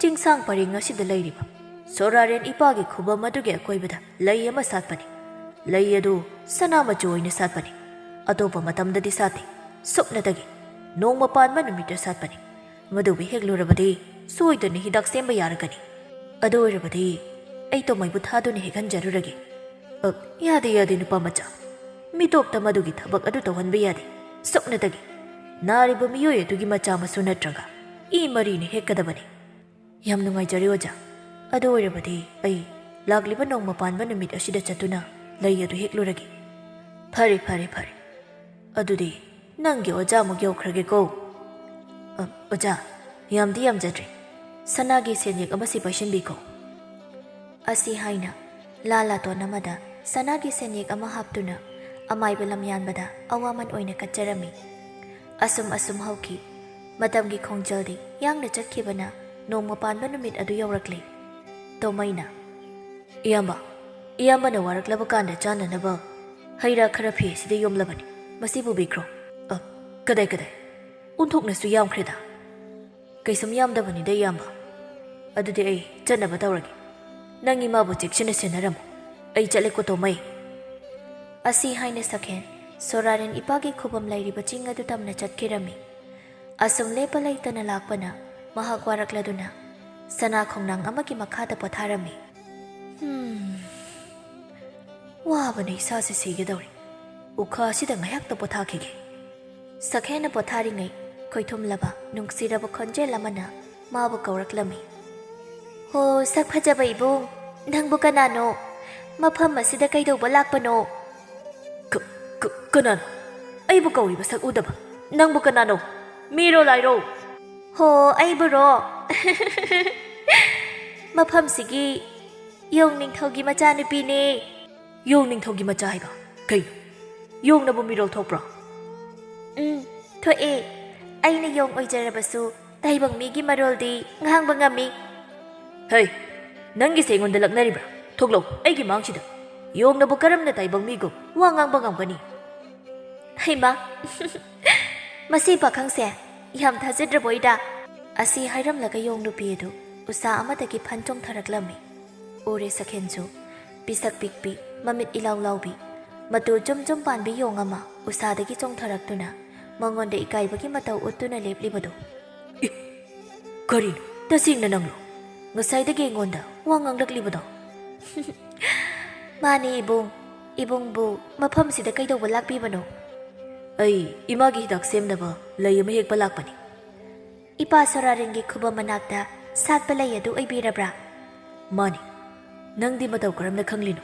ꯆꯤꯡꯁꯥꯡ ꯄꯔꯦꯡ ꯑꯁꯤꯗ ꯂꯩꯔꯤꯕ ꯁꯣꯔꯥꯔꯦꯟ ꯏꯄꯥꯒꯤ ꯈꯨꯕꯝ ꯑꯗꯨꯒꯤ ꯑꯀꯣꯏꯕꯗ ꯂꯩ ꯑꯃ ꯁꯥꯠꯄꯅꯤ꯫ ꯂꯩ ꯑꯗꯨ ꯁꯅꯥ ꯃꯆꯨ ꯑꯣꯏꯅ ꯁꯥꯠꯄꯅꯤ꯫ ꯑꯇꯣꯞꯄ ꯃꯇꯝꯗꯗꯤ ꯁꯥꯠꯇꯦ꯫ ꯁꯨꯞꯅꯇꯒꯤ ꯅꯣꯡꯃ ꯄꯥꯟꯕ ꯅꯨꯃꯤꯠꯇ ꯁꯥꯠꯄꯅꯤ꯫ ꯃꯗꯨꯕꯨ ꯍꯦꯛꯂꯨꯔꯕꯗꯤ ꯁꯣꯏꯗꯅ ꯍꯤꯗꯥꯛ ꯁꯦꯝꯕ ꯌꯥꯔꯒꯅꯤ꯫ ꯑꯗꯨ ꯑꯣꯏꯔꯕꯗꯤ ꯑꯩ ꯇꯣꯃꯩꯕꯨ ꯊꯥꯗꯨꯅ ꯍꯦꯛꯍꯟꯖꯔꯨꯔꯒꯦ꯫ ꯑ, ꯌꯥꯗꯦ, ꯌꯥꯗꯦ, ꯅꯨꯄꯥ ꯃꯆꯥ꯫ ꯃꯤꯇꯣꯞꯇ ꯃꯗꯨꯒꯤ ꯊꯕꯛ ꯑꯗꯨ ꯇꯧꯍꯟꯕ ꯌꯥꯗꯦ꯫ ꯁꯨꯞꯅꯇꯒꯤ ꯅꯥꯔꯤꯕ ꯃꯤꯑꯣꯏ ꯑꯗꯨꯒꯤ ꯃꯆꯥ ꯃꯁꯨ ꯅꯠꯇ꯭ꯔꯒ ꯏ ꯃꯔꯤꯅ ꯍꯦꯛꯀꯗꯕꯅꯤ꯫ ꯌꯥꯝ ꯅꯨꯡꯉꯥꯏꯖꯔꯦ, ꯑꯣꯖꯥ꯫ ꯑꯗꯨ ꯑꯣꯏꯔꯕꯗꯤ ꯑꯩ ꯂꯥꯛꯂꯤꯕ ꯅꯣꯡꯃ ꯄꯥꯟꯕ ꯅꯨꯃꯤꯠ ꯑꯁꯤꯗ ꯆꯠꯇꯨꯅ ꯂꯩ ꯑꯗꯨ ꯍꯦꯛꯂꯨꯔꯒꯦ꯫ ꯐꯔꯦ, ꯐꯔꯦ, ꯐꯔꯦ꯫ ꯑꯗꯨꯗꯤ ꯅꯪꯒꯤ ꯑꯣꯖꯥ ꯑꯃꯨꯛ ꯌꯧꯈ꯭ꯔꯒꯦꯀꯣ꯫ ꯑ, ꯑꯣꯖꯥ, ꯌꯥꯝꯗꯤ ꯌꯥꯝꯖꯗ꯭ꯔꯦ꯫ ꯁꯅꯥꯒꯤ ꯁꯦꯟꯌꯦꯛ ꯑꯃꯁꯤ ꯄꯥꯏꯁꯤꯟꯕꯤꯈꯣ꯫ ꯑꯁꯤ ꯍꯥꯏꯅ ꯂꯥ ꯂꯥꯇꯣꯟ ꯑꯃꯗ ꯁꯅꯥꯒꯤ ꯁꯦꯟꯌꯦꯛ ꯑꯃ ꯍꯥꯞꯇꯨꯅ ꯑꯃꯥꯏꯕ ꯂꯝꯌꯥꯟꯕꯗ ꯑꯋꯥꯃꯟ ꯑꯣꯏꯅ ꯀꯠꯆꯔꯝꯃꯤ꯫ ꯑꯁꯨꯝ ꯑꯁꯨꯝ ꯍꯧꯈꯤ꯫ ꯃꯇꯝꯒꯤ ꯈꯣꯡꯖꯦꯜꯗꯤ ꯌꯥꯡꯅ ꯆꯠꯈꯤꯕꯅ ꯅꯣꯡꯃ ꯄꯥꯟꯕ ꯅꯨꯃꯤꯠ ꯑꯗꯨ ꯌꯧꯔꯛꯂꯦ꯫ ꯇꯣꯃꯩꯅ, "ꯏꯌꯥꯝꯕ, ꯏꯌꯥꯝꯕꯅ ꯋꯥꯔꯛꯂꯕ ꯀꯥꯟꯗ ꯆꯥꯅꯅꯕ ꯍꯩ ꯔꯥ ꯈꯔ ꯐꯤ ꯑꯁꯤꯗ ꯌꯣꯝꯂꯕꯅꯤ꯫ ꯃꯁꯤ ꯄꯨꯕꯤꯈ꯭ꯔꯣ꯫" "ꯑ, ꯀꯗꯥꯏ, ꯀꯗꯥꯏ? ꯑꯣꯟꯊꯣꯛꯅꯁꯨ ꯌꯥꯝꯈ꯭ꯔꯦꯗ!" "ꯀꯩꯁꯨꯝ ꯌꯥꯝꯗꯕꯅꯤꯗ, ꯏꯌꯥꯝꯕ꯫ ꯑꯗꯨꯗꯤ ꯑꯩ ꯆꯠꯅꯕ ꯇꯧꯔꯒꯦ꯫ ꯅꯪ ꯏꯃꯥꯕꯨ ꯆꯦꯛꯁꯤꯟꯅ ꯁꯦꯟꯅꯔꯝꯃꯨ꯫ ꯑꯩ ꯆꯠꯂꯦꯀꯣ, ꯇꯣꯃꯩ꯫" ꯑꯁꯤ ꯍꯥꯏꯅ ꯁꯛꯍꯦꯟ ꯁꯣꯔꯥꯔꯦꯟ ꯏꯄꯥꯒꯤ ꯈꯨꯕꯝ ꯂꯩꯔꯤꯕ ꯆꯤꯡ ꯑꯗꯨ ꯇꯝꯅ ꯆꯠꯈꯤꯔꯝꯃꯤ꯫ ꯑꯁꯨꯝ ꯂꯦꯞꯄ ꯂꯩꯇꯅ ꯂꯥꯛꯄꯅ ꯃꯍꯥꯛ ꯋꯥꯔꯛꯂꯗꯨꯅ ꯁꯅꯥ ꯈꯣꯡꯅꯥꯡ ꯑꯃꯒꯤ ꯃꯈꯥꯗ ꯄꯣꯊꯥꯔꯝꯃꯤ꯫ "ꯍꯝ, ꯋꯥꯕꯅ ꯏꯁꯥꯁꯦ ꯁꯤꯒꯗꯧꯔꯦ꯫ ꯎꯈꯥ ꯑꯁꯤꯗ ꯉꯥꯏꯍꯥꯛꯇ ꯄꯣꯊꯥꯈꯤꯒꯦ꯫" ꯁꯛꯍꯦꯟꯅ ꯄꯣꯊꯥꯔꯤꯉꯩ ꯈꯣꯏꯊꯨꯝꯂꯕ ꯅꯨꯡꯁꯤꯔꯕ ꯈꯣꯟꯖꯦꯜ ꯑꯃꯅ ꯃꯥꯕꯨ ꯀꯧꯔꯛꯂꯝꯃꯤ꯫ "ꯍꯣ, ꯁꯛ ꯐꯖꯕ ꯏꯕꯨꯡ, ꯅꯪꯕꯨ ꯀꯅꯥꯅꯣ? ꯃꯐꯝ ꯑꯁꯤꯗ ꯀꯩꯗꯧꯕ ꯂꯥꯛꯄꯅꯣ?" "ꯀ-, ꯀ-, ꯀꯅꯥꯅꯣ? ꯑꯩꯕꯨ ꯀꯧꯔꯤꯕ ꯁꯛ ꯎꯗꯕ ꯅꯪꯕꯨ ꯀꯅꯥꯅꯣ? ꯃꯤꯔꯣ ꯂꯥꯏꯔꯣ?" "ꯍꯣ, ꯑꯩꯕꯨꯔꯣ? ꯃꯐꯝꯁꯤꯒꯤ ꯌꯣꯡ ꯅꯤꯡꯊꯧꯒꯤ ꯃꯆꯥꯅꯨꯄꯤꯅꯦ꯫" "ꯌꯣꯡ ꯅꯤꯡꯊꯧꯒꯤ ꯃꯆꯥ ꯍꯥꯏꯕ ꯀꯩꯅꯣ? ꯌꯣꯡꯅꯕꯨ ꯃꯤꯔꯣꯜ ꯊꯣꯛꯄ꯭ꯔꯣ?" "ꯎꯝ, ꯊꯣꯛꯑꯦ꯫ ꯑꯩꯅ ꯌꯣꯡ ꯑꯣꯏꯖꯔꯕꯁꯨ ꯇꯥꯏꯕꯪ ꯃꯤꯒꯤ ꯃꯔꯣꯜꯗꯤ ꯉꯥꯡꯕ ꯉꯝꯃꯤ꯫" "ꯍꯩ, "ꯅꯪꯒꯤꯁꯦ ꯑꯩꯉꯣꯟꯗ ꯂꯛꯅꯔꯤꯕ꯭ꯔꯥ? ꯊꯣꯛꯂꯛꯎ ꯑꯩꯒꯤ ꯃꯥꯡꯁꯤꯗ꯫ ꯌꯣꯡꯅꯕꯨ ꯀꯔꯝꯅ ꯇꯥꯏꯕꯪ ꯃꯤꯒꯨꯝ ꯋꯥ ꯉꯥꯡꯕ ꯉꯝꯒꯅꯤ?" ꯍꯩꯃꯥ, ꯃꯁꯤ ꯄꯥꯈꯪꯁꯦ ꯌꯥꯝ ꯊꯥꯖꯗ꯭ꯔꯕꯣꯏꯗ꯫ ꯑꯁꯤ ꯍꯥꯏꯔꯝꯂꯒ ꯌꯣꯡ ꯅꯨꯄꯤ ꯑꯗꯨ ꯎꯁꯥ ꯑꯃꯗꯒꯤ ꯐꯟ ꯆꯣꯡꯊꯔꯛꯂꯝꯃꯤ꯫ ꯎꯔꯦ ꯁꯈꯦꯟꯁꯨ, ꯄꯤꯁꯛ ꯄꯤꯛꯄꯤ, ꯃꯃꯤꯠ ꯏꯂꯥꯎ ꯂꯥꯎꯕꯤ, ꯃꯇꯨ ꯖꯨꯝ ꯖꯨꯝ ꯄꯥꯟꯕꯤ ꯌꯣꯡ ꯑꯃ ꯎꯁꯥꯗꯒꯤ ꯆꯣꯡꯊꯔꯛꯇꯨꯅ ꯃꯉꯣꯟꯗ ꯏꯀꯥꯏꯕꯒꯤ ꯃꯇꯧ ꯎꯠꯇꯨꯅ ꯂꯦꯞꯂꯤꯕꯗꯨ꯫ "ꯏ, ꯀꯔꯤꯅꯣ? ꯇꯁꯦꯡꯅ ꯅꯪꯂꯣ? ꯉꯁꯥꯏꯗꯒꯤ ꯑꯩꯉꯣꯟꯗ ꯋꯥ ꯉꯥꯡꯂꯛꯂꯤꯕꯗꯣ?" "ꯃꯥꯅꯦ ꯏꯕꯨꯡ꯫ ꯏꯕꯨꯡꯕꯨ ꯃꯐꯝꯁꯤꯗ ꯀꯩꯗꯧꯕ ꯂꯥꯛꯄꯤꯕꯅꯣ?" "ꯑꯩ ꯏꯃꯥꯒꯤ ꯍꯤꯗꯥꯛ ꯁꯦꯝꯅꯕ ꯂꯩ ꯑꯃ ꯍꯦꯛꯄ ꯂꯥꯛꯄꯅꯤ꯫" "ꯏꯄꯥ ꯁꯣꯔꯥꯔꯦꯟꯒꯤ ꯈꯨꯕꯝ ꯃꯅꯥꯛꯇ ꯁꯥꯠꯄ ꯂꯩ ꯑꯗꯨ ꯑꯣꯏꯕꯤꯔꯕ꯭ꯔꯥ?" "ꯃꯥꯅꯤ꯫ ꯅꯪꯗꯤ ꯃꯇꯧ ꯀꯔꯝꯅ ꯈꯪꯂꯤꯅꯣ?"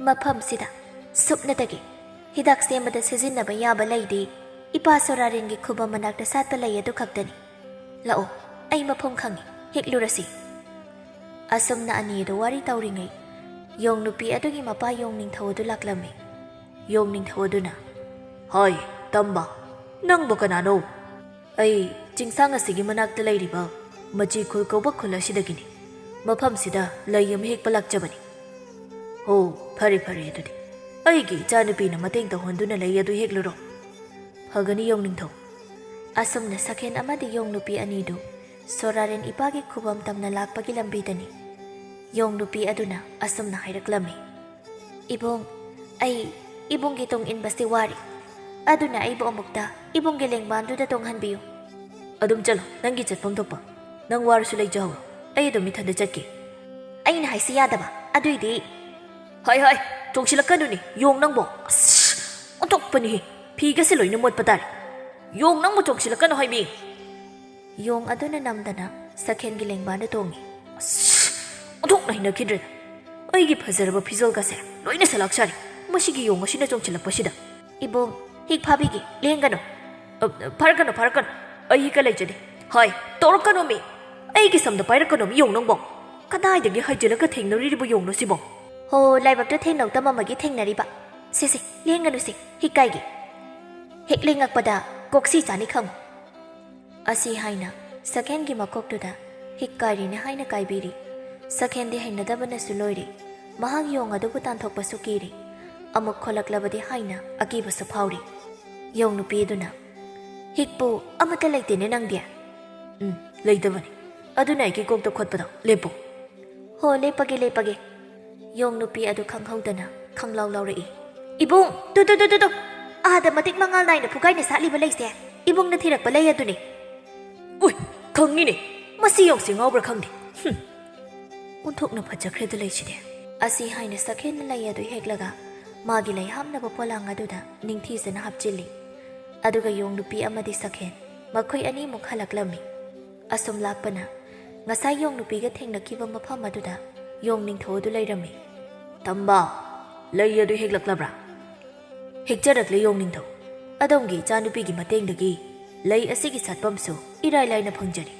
"ꯃꯐꯝꯁꯤꯗ ꯁꯨꯞꯅꯇꯒꯤ ꯍꯤꯗꯥꯛ ꯁꯦꯝꯕꯗ ꯁꯤꯖꯤꯟꯅꯕ ꯌꯥꯕ ꯂꯩꯗꯤ ꯏꯄꯥ ꯁꯣꯔꯥꯔꯦꯟꯒꯤ ꯈꯨꯕꯝ ꯃꯅꯥꯛꯇ ꯁꯥꯠꯄ ꯂꯩ ꯑꯗꯨ ꯈꯛꯇꯅꯤ꯫ ꯂꯥꯛꯑꯣ, ꯑꯩ ꯃꯐꯝ ꯈꯪꯉꯤ, ꯍꯦꯛꯂꯨꯔꯁꯤ꯫" ꯑꯁꯨꯝꯅ ꯑꯅꯤ ꯑꯗꯨ ꯋꯥꯔꯤ ꯇꯧꯔꯤꯉꯩ, ꯌꯣꯡ ꯅꯨꯄꯤ ꯑꯗꯨꯒꯤ ꯃꯄꯥ ꯌꯣꯡ ꯅꯤꯡꯊꯧ ꯑꯗꯨ ꯂꯥꯛꯂꯝꯃꯤ꯫ ꯌꯣꯡ ꯅꯤꯡꯊꯧ ꯑꯗꯨꯅ, "ꯍꯣꯏ, ꯇꯝꯕ, ꯅꯪꯕꯨ ꯀꯅꯥꯅꯣ?" "ꯑꯩ ꯆꯤꯡꯁꯥꯡ ꯑꯁꯤꯒꯤ ꯃꯅꯥꯛꯇ ꯂꯩꯔꯤꯕ ꯃꯆꯤ ꯈꯨꯜ ꯀꯧꯕ ꯈꯨꯜ ꯑꯁꯤꯗꯒꯤꯅꯤ꯫ ꯃꯐꯝꯁꯤꯗ ꯂꯩ ꯑꯃ ꯍꯦꯛꯄ ꯂꯥꯛꯆꯕꯅꯤ꯫" "ꯑꯣ, ꯐꯔꯦ, ꯐꯔꯦ, ꯑꯗꯨꯗꯤ ꯑꯩꯒꯤ ꯏꯆꯥꯅꯨꯄꯤꯅ ꯃꯇꯦꯡ ꯇꯧꯍꯟꯗꯨꯅ ꯂꯩ ꯑꯗꯨ ꯍꯦꯛꯂꯨꯔꯣ꯫" "ꯐꯒꯅꯤ, ꯌꯣꯡ ꯅꯤꯡꯊꯧ꯫" ꯑꯁꯨꯝꯅ ꯁꯈꯦꯟ ꯑꯃꯗꯤ ꯌꯣꯡ ꯅꯨꯄꯤ ꯑꯅꯤꯗꯨ ꯁꯣꯔꯥꯔꯦꯟ ꯏꯄꯥꯒꯤ ꯈꯨꯕꯝ ꯇꯝꯅ ꯂꯥꯛꯄꯒꯤ ꯂꯝꯕꯤꯗꯅꯤ꯫ ꯌꯣꯡ ꯅꯨꯄꯤ ꯑꯗꯨꯅ ꯑꯁꯨꯝꯅ ꯍꯥꯏꯔꯛꯂꯝꯃꯤ, "ꯏꯕꯨꯡ, ꯑꯩ ꯏꯕꯨꯡꯒꯤ ꯇꯨꯡ ꯏꯟꯕꯁꯤ ꯋꯥꯔꯤ꯫ ꯑꯗꯨꯅ ꯑꯩꯕꯨ ꯑꯃꯨꯛꯇ ꯏꯕꯨꯡꯒꯤ ꯂꯦꯡꯕꯥꯟꯗꯨꯗ ꯇꯣꯡꯍꯟꯕꯤꯌꯨ꯫" "ꯑꯗꯨꯝ ꯆꯠꯂꯣ, ꯅꯪꯒꯤ ꯆꯠꯐꯝ ꯊꯣꯛꯄ꯫ ꯅꯪ ꯋꯥꯔꯁꯨ ꯂꯩꯖꯍꯧꯔꯣ, ꯑꯩ ꯑꯗꯨꯝ ꯏꯊꯟꯗ ꯆꯠꯀꯦ꯫" "ꯑꯩꯅ ꯍꯥꯏꯁꯤ ꯌꯥꯗꯕ, ꯑꯗꯨꯏꯗꯤ꯫" "ꯍꯥꯏ, ꯍꯥꯏ, ꯆꯣꯡꯁꯤꯜꯂꯛꯀꯅꯨꯅꯦ, ꯌꯣꯡ ꯅꯪꯕꯣ꯫ ꯑꯁ, ꯑꯣꯟꯊꯣꯛꯄꯅꯤꯍꯦ, ꯐꯤꯒꯁꯦ ꯂꯣꯏꯅ ꯃꯣꯠꯄ ꯇꯥꯔꯦ꯫ ꯌꯣꯡ ꯅꯪꯕꯨ ꯆꯣꯡꯁꯤꯜꯂꯛꯀꯅꯨ ꯍꯥꯏꯃꯤ꯫" ꯌꯣꯡ ꯑꯗꯨꯅ ꯅꯝꯗꯅ ꯁꯈꯦꯟꯒꯤ ꯂꯦꯡꯕꯥꯟꯗ ꯇꯣꯡꯉꯤ꯫ "ꯑꯁ, ꯑꯣꯟꯊꯣꯛꯅ ꯍꯩꯅꯈꯤꯗ꯭ꯔꯦꯗ꯫ ꯑꯩꯒꯤ ꯐꯖꯔꯕ ꯐꯤꯖꯣꯜꯒꯁꯦ ꯂꯣꯏꯅ ꯁꯂꯥꯛ ꯁꯥꯔꯤ, ꯃꯁꯤꯒꯤ ꯌꯣꯡ ꯑꯁꯤꯅ ꯆꯣꯡꯁꯤꯜꯂꯛꯄꯁꯤꯗ꯫" "ꯏꯕꯨꯡ, ꯍꯤꯛ ꯐꯥꯕꯤꯒꯦ, ꯂꯦꯡꯒꯅꯨ꯫" "ꯑ, ꯐꯥꯔꯛꯀꯅꯨ, ꯐꯥꯔꯛꯀꯅꯨ, ꯑꯩ ꯍꯤꯛꯀ ꯂꯩꯖꯗꯦ꯫ ꯍꯥꯏ, ꯇꯧꯔꯛꯀꯅꯨꯃꯤ, ꯑꯩꯒꯤ ꯁꯝꯗ ꯄꯥꯏꯔꯛꯀꯅꯨꯃꯤ ꯌꯣꯡ ꯅꯪꯕꯣ꯫ ꯀꯗꯥꯏꯗꯒꯤ ꯍꯥꯏꯖꯤꯜꯂꯒ ꯊꯦꯡꯅꯔꯤꯕ ꯌꯣꯡꯅꯣ ꯁꯤꯕꯣ?" "ꯍꯣ, ꯂꯥꯏꯕꯛꯇ ꯊꯦꯡꯅꯧ ꯇꯝꯃꯝꯃꯒꯦ, ꯊꯦꯡꯅꯔꯤꯕ꯫ ꯁꯦ, ꯁꯦ, ꯂꯦꯡꯒꯅꯨꯁꯦ, ꯍꯤꯛ ꯀꯥꯏꯒꯦ꯫ ꯍꯦꯛ ꯂꯦꯡꯉꯛꯄꯗ ꯀꯣꯛꯁꯤ ꯆꯥꯅꯤ ꯈꯪꯉꯨ꯫" ꯑꯁꯤ ꯍꯥꯏꯅ ꯁꯈꯦꯟꯒꯤ ꯃꯀꯣꯛꯇꯨꯗ ꯍꯤꯛ ꯀꯥꯏꯔꯤꯅꯦ ꯍꯥꯏꯅ ꯀꯥꯏꯕꯤꯔꯤ꯫ ꯁꯈꯦꯟꯗꯤ ꯍꯩꯅꯗꯕꯅꯁꯨ ꯂꯣꯏꯔꯦ꯫ ꯃꯍꯥꯛ ꯌꯣꯡ ꯑꯗꯨꯕꯨ ꯇꯥꯟꯊꯣꯛꯄꯁꯨ ꯀꯤꯔꯦ꯫ ꯑꯃꯨꯛ ꯈꯣꯠꯂꯛꯂꯕꯗꯤ ꯍꯥꯏꯅ ꯑꯀꯤꯕꯁꯨ ꯐꯥꯎꯔꯦ꯫ ꯌꯣꯡ ꯅꯨꯄꯤ ꯑꯗꯨꯅ, "ꯍꯤꯛꯄꯨ, ꯑꯃꯠꯇ ꯂꯩꯇꯦꯅꯦ ꯅꯪꯗꯤ?" "ꯎꯝ, ꯂꯩꯇꯕꯅꯤ꯫ ꯑꯗꯨꯅ ꯑꯩꯒꯤ ꯀꯣꯛꯇ ꯈꯣꯠꯄꯗꯣ꯫ ꯂꯦꯞꯄꯨ꯫" "ꯍꯣ, ꯂꯦꯞꯄꯒꯦ, ꯂꯦꯞꯄꯒꯦ꯫" ꯌꯣꯡ ꯅꯨꯄꯤ ꯑꯗꯨ ꯈꯪꯍꯧꯗꯅ ꯈꯪꯂꯥꯎ ꯂꯥꯎꯔꯛꯏ꯫ "ꯏꯕꯨꯡ, two, two, two, two, two! ꯑꯥꯗ ꯃꯇꯤꯛ ꯃꯉꯥꯜ ꯅꯥꯏꯅ ꯐꯨꯒꯥꯏꯅ ꯁꯥꯠꯂꯤꯕ ꯂꯩꯁꯦ ꯏꯕꯨꯡꯅ ꯊꯤꯔꯛꯄ ꯂꯩ ꯑꯗꯨꯅꯤ꯫" "ꯎꯏ, ꯈꯪꯉꯤꯅꯦ꯫ ꯃꯁꯤ ꯌꯣꯡꯁꯤ ꯉꯥꯎꯕ꯭ꯔꯥ ꯈꯪꯗꯦ꯫ ꯍꯨꯝ꯫" "ꯑꯣꯟꯊꯣꯛꯅ ꯐꯖꯈ꯭ꯔꯦꯗ ꯂꯩꯁꯤꯗꯤ꯫" ꯑꯁꯤ ꯍꯥꯏꯅ ꯁꯈꯦꯟꯅ ꯂꯩ ꯑꯗꯨ ꯍꯦꯛꯂꯒ ꯃꯥꯒꯤ ꯂꯩ ꯍꯥꯞꯅꯕ ꯄꯣꯂꯥꯡ ꯑꯗꯨꯗ ꯅꯤꯡꯊꯤꯖꯅ ꯍꯥꯞꯆꯤꯜꯂꯤ꯫ ꯑꯗꯨꯒ ꯌꯣꯡ ꯅꯨꯄꯤ ꯑꯃꯗꯤ ꯁꯈꯦꯟ ꯃꯈꯣꯏ ꯑꯅꯤꯃꯨꯛ ꯍꯜꯂꯛꯂꯝꯃꯤ꯫ ꯑꯁꯨꯝ ꯂꯥꯛꯄꯅ ꯉꯁꯥꯏ ꯌꯣꯡ ꯅꯨꯄꯤꯒ ꯊꯦꯡꯅꯈꯤꯕ ꯃꯐꯝ ꯑꯗꯨꯗ ꯌꯣꯡ ꯅꯤꯡꯊꯧ ꯑꯗꯨ ꯂꯩꯔꯝꯃꯤ꯫ "ꯇꯝꯕ, ꯂꯩ ꯑꯗꯨ ꯍꯦꯛꯂꯛꯂꯕ꯭ꯔꯥ?" "ꯍꯦꯛꯆꯔꯛꯂꯦ ꯌꯣꯡ ꯅꯤꯡꯊꯧ꯫ ꯑꯗꯣꯝꯒꯤ ꯏꯆꯥꯅꯨꯄꯤꯒꯤ ꯃꯇꯦꯡꯗꯒꯤ ꯂꯩ ꯑꯁꯤꯒꯤ ꯁꯥꯠꯐꯝꯁꯨ ꯏꯔꯥꯏ ꯂꯥꯏꯅ ꯐꯪꯖꯔꯦ꯫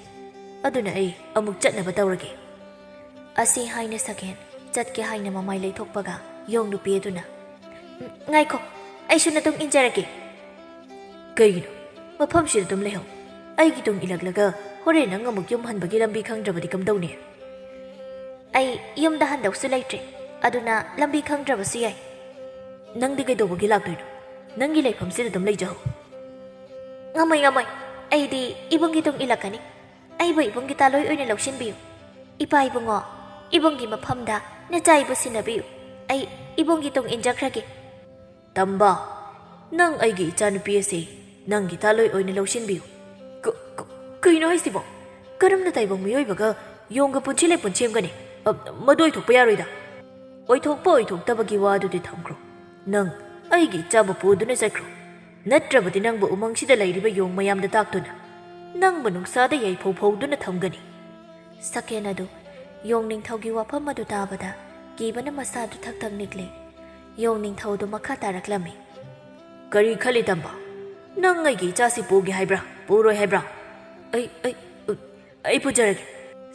ꯑꯗꯨꯅ ꯑꯩ ꯑꯃꯨꯛ ꯆꯠꯅꯕ ꯇꯧꯔꯒꯦ꯫" ꯑꯁꯤ ꯍꯥꯏꯅ ꯁꯈꯦꯟ ꯆꯠꯀꯦ ꯍꯥꯏꯅ ꯃꯃꯥꯏ ꯂꯩꯊꯣꯛꯄꯒ ꯌꯣꯡ ꯅꯨꯄꯤ ꯑꯗꯨꯅ, "ꯎꯝ, ꯉꯥꯏꯈꯣ, ꯑꯩꯁꯨ ꯅꯇꯨꯡ ꯏꯟꯖꯔꯒꯦ꯫" "ꯀꯩꯒꯤꯅꯣ? ꯃꯐꯝꯁꯤꯗ ꯑꯗꯨꯝ ꯂꯩꯍꯧ꯫ ꯑꯩꯒꯤ ꯇꯨꯡ ꯏꯜꯂꯛꯂꯒ ꯍꯣꯔꯦꯟ ꯅꯪ ꯑꯃꯨꯛ ꯌꯨꯝ ꯍꯟꯕꯒꯤ ꯂꯝꯕꯤ ꯈꯪꯗ꯭ꯔꯕꯗꯤ ꯀꯝꯗꯧꯅꯤ?" "ꯑꯩ ꯌꯨꯝꯗ ꯍꯟꯗꯧꯁꯨ ꯂꯩꯇ꯭ꯔꯦ, ꯑꯗꯨꯅ ꯂꯝꯕꯤ ꯈꯪꯗ꯭ꯔꯕꯁꯨ ꯌꯥꯏ꯫" "ꯅꯪꯗꯤ ꯀꯩꯗꯧꯕꯒꯤ ꯂꯥꯛꯇꯣꯏꯅꯣ? ꯅꯪꯒꯤ ꯂꯩꯐꯝꯁꯤꯗ ꯑꯗꯨꯝ ꯂꯩꯖꯍꯧ꯫" "ꯉꯝꯃꯣꯏ, ꯉꯝꯃꯣꯏ꯫ ꯑꯩꯗꯤ ꯏꯕꯨꯡꯒꯤ ꯇꯨꯡ ꯏꯜꯂꯛꯀꯅꯤ꯫ ꯑꯩꯕꯨ ꯏꯕꯨꯡꯒꯤ ꯇꯥꯂꯣꯏ ꯑꯣꯏꯅ ꯂꯧꯁꯤꯟꯕꯤꯌꯨ꯫ ꯏꯄꯥ ꯏꯕꯨꯡꯉꯣ, ꯏꯕꯨꯡꯒꯤ ꯃꯐꯝꯗ ꯅꯆꯥ ꯏꯕꯨ ꯁꯤꯟꯅꯕꯤꯌꯨ꯫ ꯑꯩ ꯏꯕꯨꯡꯒꯤ ꯇꯨꯡ ꯏꯟꯖꯈ꯭ꯔꯒꯦ꯫" "ꯇꯝꯕ, ꯅꯪ ꯑꯩꯒꯤ ꯏꯆꯥꯅꯨꯄꯤ ꯑꯁꯤ ꯅꯪꯒꯤ ꯇꯥꯂꯣꯏ ꯑꯣꯏꯅ ꯂꯧꯁꯤꯟꯕꯤꯌꯨ꯫" "ꯀ-, ꯀ-, ꯀꯩꯅꯣ ꯍꯥꯏꯁꯤꯕꯣ? ꯀꯔꯝꯅ ꯇꯥꯏꯕꯪ ꯃꯤꯑꯣꯏꯕꯒ ꯌꯣꯡꯒ ꯄꯨꯟꯁꯤ ꯂꯩꯄꯨꯟ ꯁꯦꯝꯒꯅꯤ? ꯑ, ꯃꯗꯨ ꯑꯣꯏꯊꯣꯛꯄ ꯌꯥꯔꯣꯏꯗ꯫" "ꯑꯣꯏꯊꯣꯛꯄ ꯑꯣꯏꯊꯣꯛꯇꯕꯒꯤ ꯋꯥꯗꯨꯗꯤ ꯊꯝꯈ꯭ꯔꯣ꯫ ꯅꯪ ꯑꯩꯒꯤ ꯏꯆꯥ ꯃꯄꯨꯗꯨꯅ ꯆꯠꯈ꯭ꯔꯣ꯫ ꯅꯠꯇ꯭ꯔꯕꯗꯤ ꯅꯪꯕꯨ ꯎꯃꯪꯁꯤꯗ ꯂꯩꯔꯤꯕ ꯌꯣꯡ ꯃꯌꯥꯝꯗ ꯇꯥꯛꯇꯨꯅ ꯅꯪꯕꯨ ꯅꯨꯡꯁꯥꯗ ꯌꯩꯐꯧ ꯐꯧꯗꯨꯅ ꯊꯝꯒꯅꯤ꯫" ꯁꯀꯦꯟ ꯑꯗꯨ ꯌꯣꯡ ꯅꯤꯡꯊꯧꯒꯤ ꯋꯥꯐꯝ ꯑꯗꯨ ꯇꯥꯕꯗ ꯀꯤꯕꯅ ꯃꯁꯥꯗꯨ ꯊꯛ ꯊꯛ ꯅꯤꯛꯂꯦ꯫ ꯌꯣꯡ ꯅꯤꯡꯊꯧꯗꯨ ꯃꯈꯥ ꯇꯥꯔꯛꯂꯝꯃꯤ꯫ "ꯀꯔꯤ ꯈꯜꯂꯤ, ꯇꯝꯕ? ꯅꯪ ꯑꯩꯒꯤ ꯏꯆꯥꯁꯤ ꯄꯨꯒꯦ ꯍꯥꯏꯕ꯭ꯔꯥ, ꯄꯨꯔꯣꯏ ꯍꯥꯏꯕ꯭ꯔꯥ?" "ꯑꯩ, ꯑꯩ, ꯑꯩ ꯄꯨꯖꯔꯒꯦ꯫"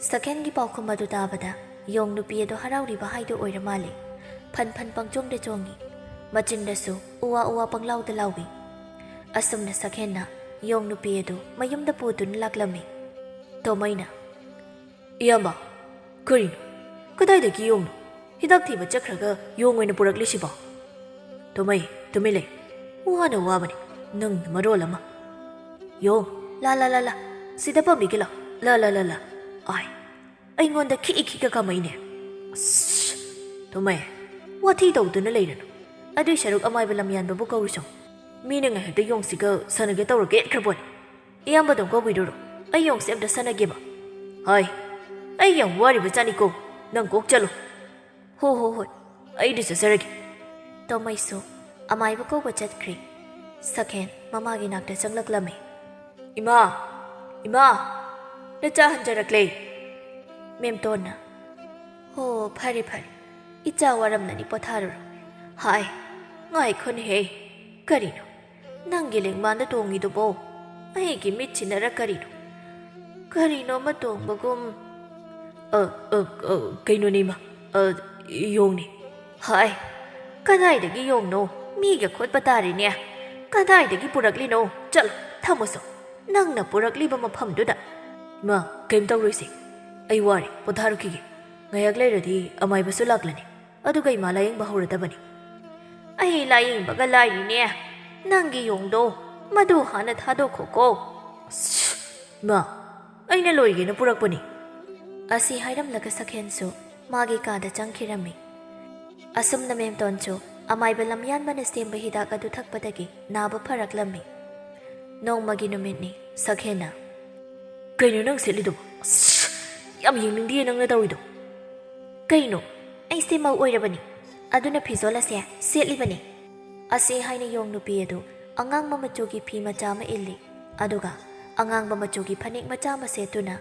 ꯁꯀꯦꯟꯒꯤ ꯄꯥꯎꯈꯨꯝ ꯑꯗꯨ ꯇꯥꯕꯗ ꯌꯣꯡ ꯅꯨꯄꯤ ꯑꯗꯨ ꯍꯔꯥꯎꯔꯤꯕ ꯍꯥꯏꯗꯨ ꯑꯣꯏꯔ ꯃꯥꯜꯂꯦ꯫ ꯐꯟ ꯐꯟ ꯄꯪꯆꯣꯡꯗ ꯆꯣꯡꯉꯤ꯫ ꯃꯆꯤꯟꯗꯁꯨ ꯎꯋꯥ ꯎꯋꯥ ꯄꯪꯂꯥꯎꯗ ꯂꯥꯎꯏ꯫ ꯑꯁꯨꯝꯅ ꯁꯀꯦꯟꯅ ꯌꯣꯡ ꯅꯨꯄꯤ ꯑꯗꯨ ꯃꯌꯨꯝꯗ ꯄꯨꯗꯨꯅ ꯂꯥꯛꯂꯝꯃꯤ꯫ ꯇꯣꯃꯩꯅ, "ꯏꯌꯥꯝꯕ, ꯀꯔꯤꯅꯣ? "ꯀꯗꯥꯏꯗꯒꯤ ꯌꯣꯡꯅꯣ? ꯍꯤꯗꯥꯛ ꯊꯤꯕ ꯆꯠꯈ꯭ꯔꯒ ꯌꯣꯡ ꯑꯣꯏꯅ ꯄꯨꯔꯛꯂꯤꯁꯤꯕꯣ?" "ꯇꯣꯃꯩ, ꯇꯨꯃꯤꯟ ꯂꯩ꯫ ꯋꯥꯅ ꯋꯥꯕꯅꯤ꯫ ꯅꯪꯅ ꯃꯔꯣꯜ ꯑꯃ꯫ ꯌꯣꯡ, ꯂꯥ, ꯂꯥ, ꯂꯥ, ꯂꯥ꯫ ꯁꯤꯗ ꯄꯥꯝꯕꯤꯒꯦ ꯂꯥꯎ꯫ ꯂꯥ, ꯂꯥ, ꯂꯥ, ꯂꯥ꯫ ꯑꯥꯏ, ꯑꯩꯉꯣꯟꯗ ꯈꯤꯛꯏ ꯈꯤꯛꯀ ꯀꯥꯝꯃꯛꯏꯅꯦ꯫ ꯑꯁ, ꯇꯣꯃꯩ, ꯋꯥꯊꯤ ꯇꯧꯗꯨꯅ ꯂꯩꯔꯅꯨ꯫ ꯑꯗꯨꯏ ꯁꯔꯨꯛ ꯑꯃꯥꯏꯕ ꯂꯝꯌꯥꯟꯕꯕꯨ ꯀꯧꯔꯨꯆꯣ꯫ ꯃꯤꯅ ꯉꯥꯏꯍꯥꯛꯇ ꯌꯣꯡꯁꯤꯒ ꯁꯥꯟꯅꯒꯦ ꯇꯧꯔꯒ ꯌꯦꯠꯈ꯭ꯔꯄꯣꯠꯅꯤ꯫ ꯏꯌꯥꯝꯕꯗꯣ ꯀꯧꯕꯤꯔꯨꯔꯣ꯫ ꯑꯩ ꯌꯣꯡꯁꯦ ꯑꯝꯇ ꯁꯥꯟꯅꯒꯦꯕ꯫ ꯍꯥꯏ, ꯑꯩ ꯌꯥꯝ ꯋꯥꯔꯤꯕ ꯖꯥꯠꯅꯤꯀꯣ꯫ ꯅꯪ ꯀꯣꯛ ꯆꯠꯂꯣ꯫ "ꯍꯣ, ꯍꯣ, ꯍꯣꯏ, ꯑꯩꯗꯤ ꯆꯠꯆꯔꯒꯦ꯫" ꯇꯣꯃꯩꯁꯨ ꯑꯃꯥꯏꯕ ꯀꯧꯕ ꯆꯠꯈ꯭ꯔꯦ꯫ ꯁꯛꯍꯦꯟ ꯃꯃꯥꯒꯤ ꯅꯥꯛꯇ ꯆꯪꯂꯛꯂꯝꯃꯤ꯫ "ꯏꯃꯥ! ꯏꯃꯥ! ꯅꯆꯥ ꯍꯟꯖꯔꯛꯂꯦ!" ꯃꯦꯝꯇꯣꯟꯅ, "ꯍꯣ, ꯐꯔꯦ, ꯐꯔꯦ꯫ ꯏꯆꯥ ꯋꯥꯔꯝꯂꯅꯤ, ꯄꯣꯊꯥꯔꯨꯔꯣ꯫" "ꯍꯥꯏ, ꯉꯥꯏꯈꯣꯅꯦꯍꯦ꯫ ꯀꯔꯤꯅꯣ? ꯅꯪꯒꯤ ꯂꯦꯡꯕꯥꯟꯗ ꯇꯣꯡꯉꯤꯗꯨꯕꯣ? ꯑꯩꯒꯤ ꯃꯤꯠꯁꯤꯅꯔ ꯀꯔꯤꯅꯣ? ꯀꯔꯤꯅꯣ ꯑꯃ ꯇꯣꯡꯕꯒꯨꯝ?" "ꯑ, ꯑ, ꯑ, ꯀꯩꯅꯣꯅꯦ ꯏꯃꯥ, ꯑ, ꯌꯣꯡꯅꯦ꯫" "ꯍꯥꯏ, ꯀꯗꯥꯏꯗꯒꯤ ꯌꯣꯡꯅꯣ? ꯃꯤꯒ ꯈꯣꯠꯄ ꯇꯥꯔꯦꯅꯦ꯫ ꯀꯗꯥꯏꯗꯒꯤ ꯄꯨꯔꯛꯂꯤꯅꯣ? ꯆꯠꯂꯣ, ꯊꯝꯃꯨꯁꯣ꯫ ꯅꯪꯅ ꯄꯨꯔꯛꯂꯤꯕ ꯃꯐꯝꯗꯨꯗ꯫" "ꯏꯃꯥ, ꯀꯩꯝ ꯇꯧꯔꯣꯏꯁꯦ꯫ ꯑꯩ ꯋꯥꯔꯦ, ꯄꯣꯊꯥꯔꯨꯈꯤꯒꯦ꯫ ꯉꯥꯏꯍꯥꯛ ꯂꯩꯔꯗꯤ ꯑꯃꯥꯏꯕꯁꯨ ꯂꯥꯛꯂꯅꯤ꯫ ꯑꯗꯨꯒ ꯏꯃꯥ ꯂꯥꯌꯦꯡꯕ ꯍꯧꯔꯗꯕꯅꯤ꯫" "ꯑꯩ ꯂꯥꯌꯦꯡꯕꯒ ꯂꯥꯏꯔꯤꯅꯦ꯫ ꯅꯪꯒꯤ ꯌꯣꯡꯗꯣ ꯃꯗꯨ ꯍꯥꯟꯅ ꯊꯥꯗꯣꯛꯈꯣꯀꯣ꯫" "ꯑꯁ, ꯏꯃꯥ, ꯑꯩꯅ ꯂꯣꯏꯒꯦꯅ ꯄꯨꯔꯛꯄꯅꯤ꯫" ꯑꯁꯤ ꯍꯥꯏꯔꯝꯂꯒ ꯁꯛꯍꯦꯟꯁꯨ ꯃꯥꯒꯤ ꯀꯥꯗ ꯆꯪꯈꯤꯔꯝꯃꯤ꯫ ꯑꯁꯨꯝꯅ ꯃꯦꯝꯇꯣꯟꯁꯨ ꯑꯃꯥꯏꯕ ꯂꯝꯌꯥꯟꯕꯅ ꯁꯦꯝꯕ ꯍꯤꯗꯥꯛ ꯑꯗꯨ ꯊꯛꯄꯗꯒꯤ ꯅꯥꯕ ꯐꯔꯛꯂꯝꯃꯤ꯫ ꯅꯣꯡꯃꯒꯤ ꯅꯨꯃꯤꯠꯅꯤ꯫ ꯁꯛꯍꯦꯟꯅ, "ꯀꯩꯅꯣ ꯅꯪ ꯁꯦꯠꯂꯤꯗꯨꯕꯣ? ꯑꯁ, ꯌꯥꯝ ꯌꯦꯡꯅꯤꯡꯗꯤꯌꯦ ꯅꯪꯅ ꯇꯧꯔꯤꯗꯣ꯫" "ꯀꯩꯅꯣ? ꯑꯩꯁꯦ ꯃꯧ ꯑꯣꯏꯔꯕꯅꯤ, ꯑꯗꯨꯅ ꯐꯤꯖꯣꯜ ꯑꯁꯦ ꯁꯦꯠꯂꯤꯕꯅꯤ꯫" ꯑꯁꯤ ꯍꯥꯏꯅ ꯌꯣꯡ ꯅꯨꯄꯤ ꯑꯗꯨ ꯑꯉꯥꯡꯕ ꯃꯆꯨꯒꯤ ꯐꯤ ꯃꯆꯥ ꯑꯃ ꯏꯜꯂꯤ, ꯑꯗꯨꯒ ꯑꯉꯥꯡꯕ ꯃꯆꯨꯒꯤ ꯐꯅꯦꯛ ꯃꯆꯥ ꯑꯃ ꯁꯦꯠꯇꯨꯅ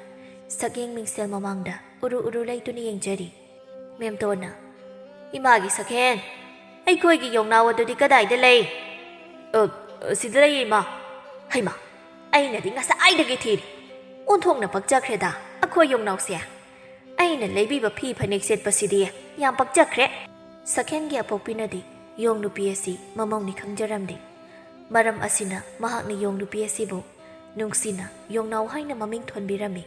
ꯁꯛꯌꯦꯡ ꯃꯤꯡꯁꯦꯜ ꯃꯃꯥꯡꯗ ꯎꯔꯨ ꯎꯔꯨ ꯂꯩꯇꯨꯅ ꯌꯦꯡꯖꯔꯤ꯫ ꯃꯦꯝꯇꯣꯟꯅ, "ꯏꯃꯥꯒꯤ ꯁꯛꯍꯦꯟ, ꯑꯩꯈꯣꯏꯒꯤ ꯌꯣꯡꯅꯥꯎ ꯑꯗꯨꯗꯤ ꯀꯗꯥꯏꯗ ꯂꯩ?" "ꯑ, ꯁꯤꯗ ꯂꯩꯌꯦ, ꯏꯃꯥ꯫" "ꯍꯩꯃꯥ, ꯑꯩꯅꯗꯤ ꯉꯁꯥꯏꯗꯒꯤ ꯊꯤꯔꯤ꯫ ꯑꯣꯟꯊꯣꯛꯅ ꯄꯛꯆꯈ꯭ꯔꯦꯗ ꯑꯩꯈꯣꯏ ꯌꯣꯡꯅꯥꯎꯁꯦ꯫ ꯑꯩꯅ ꯂꯩꯕꯤꯕ ꯐꯤ ꯐꯅꯦꯛ ꯁꯦꯠꯄꯁꯤꯗꯤ ꯌꯥꯝ ꯄꯛꯆꯈ꯭ꯔꯦ꯫" ꯁꯛꯍꯦꯟꯒꯤ ꯑꯄꯣꯛꯄꯤꯅꯗꯤ ꯌꯣꯡ ꯅꯨꯄꯤ ꯑꯁꯤ ꯃꯃꯧꯅꯤ ꯈꯪꯖꯔꯝꯗꯦ꯫ ꯃꯔꯝ ꯑꯁꯤꯅ ꯃꯍꯥꯛꯅ ꯌꯣꯡ ꯅꯨꯄꯤ ꯑꯁꯤꯕꯨ ꯅꯨꯡꯁꯤꯅ ꯌꯣꯡꯅꯥꯎ ꯍꯥꯏꯅ ꯃꯃꯤꯡ ꯊꯣꯟꯕꯤꯔꯝꯃꯤ꯫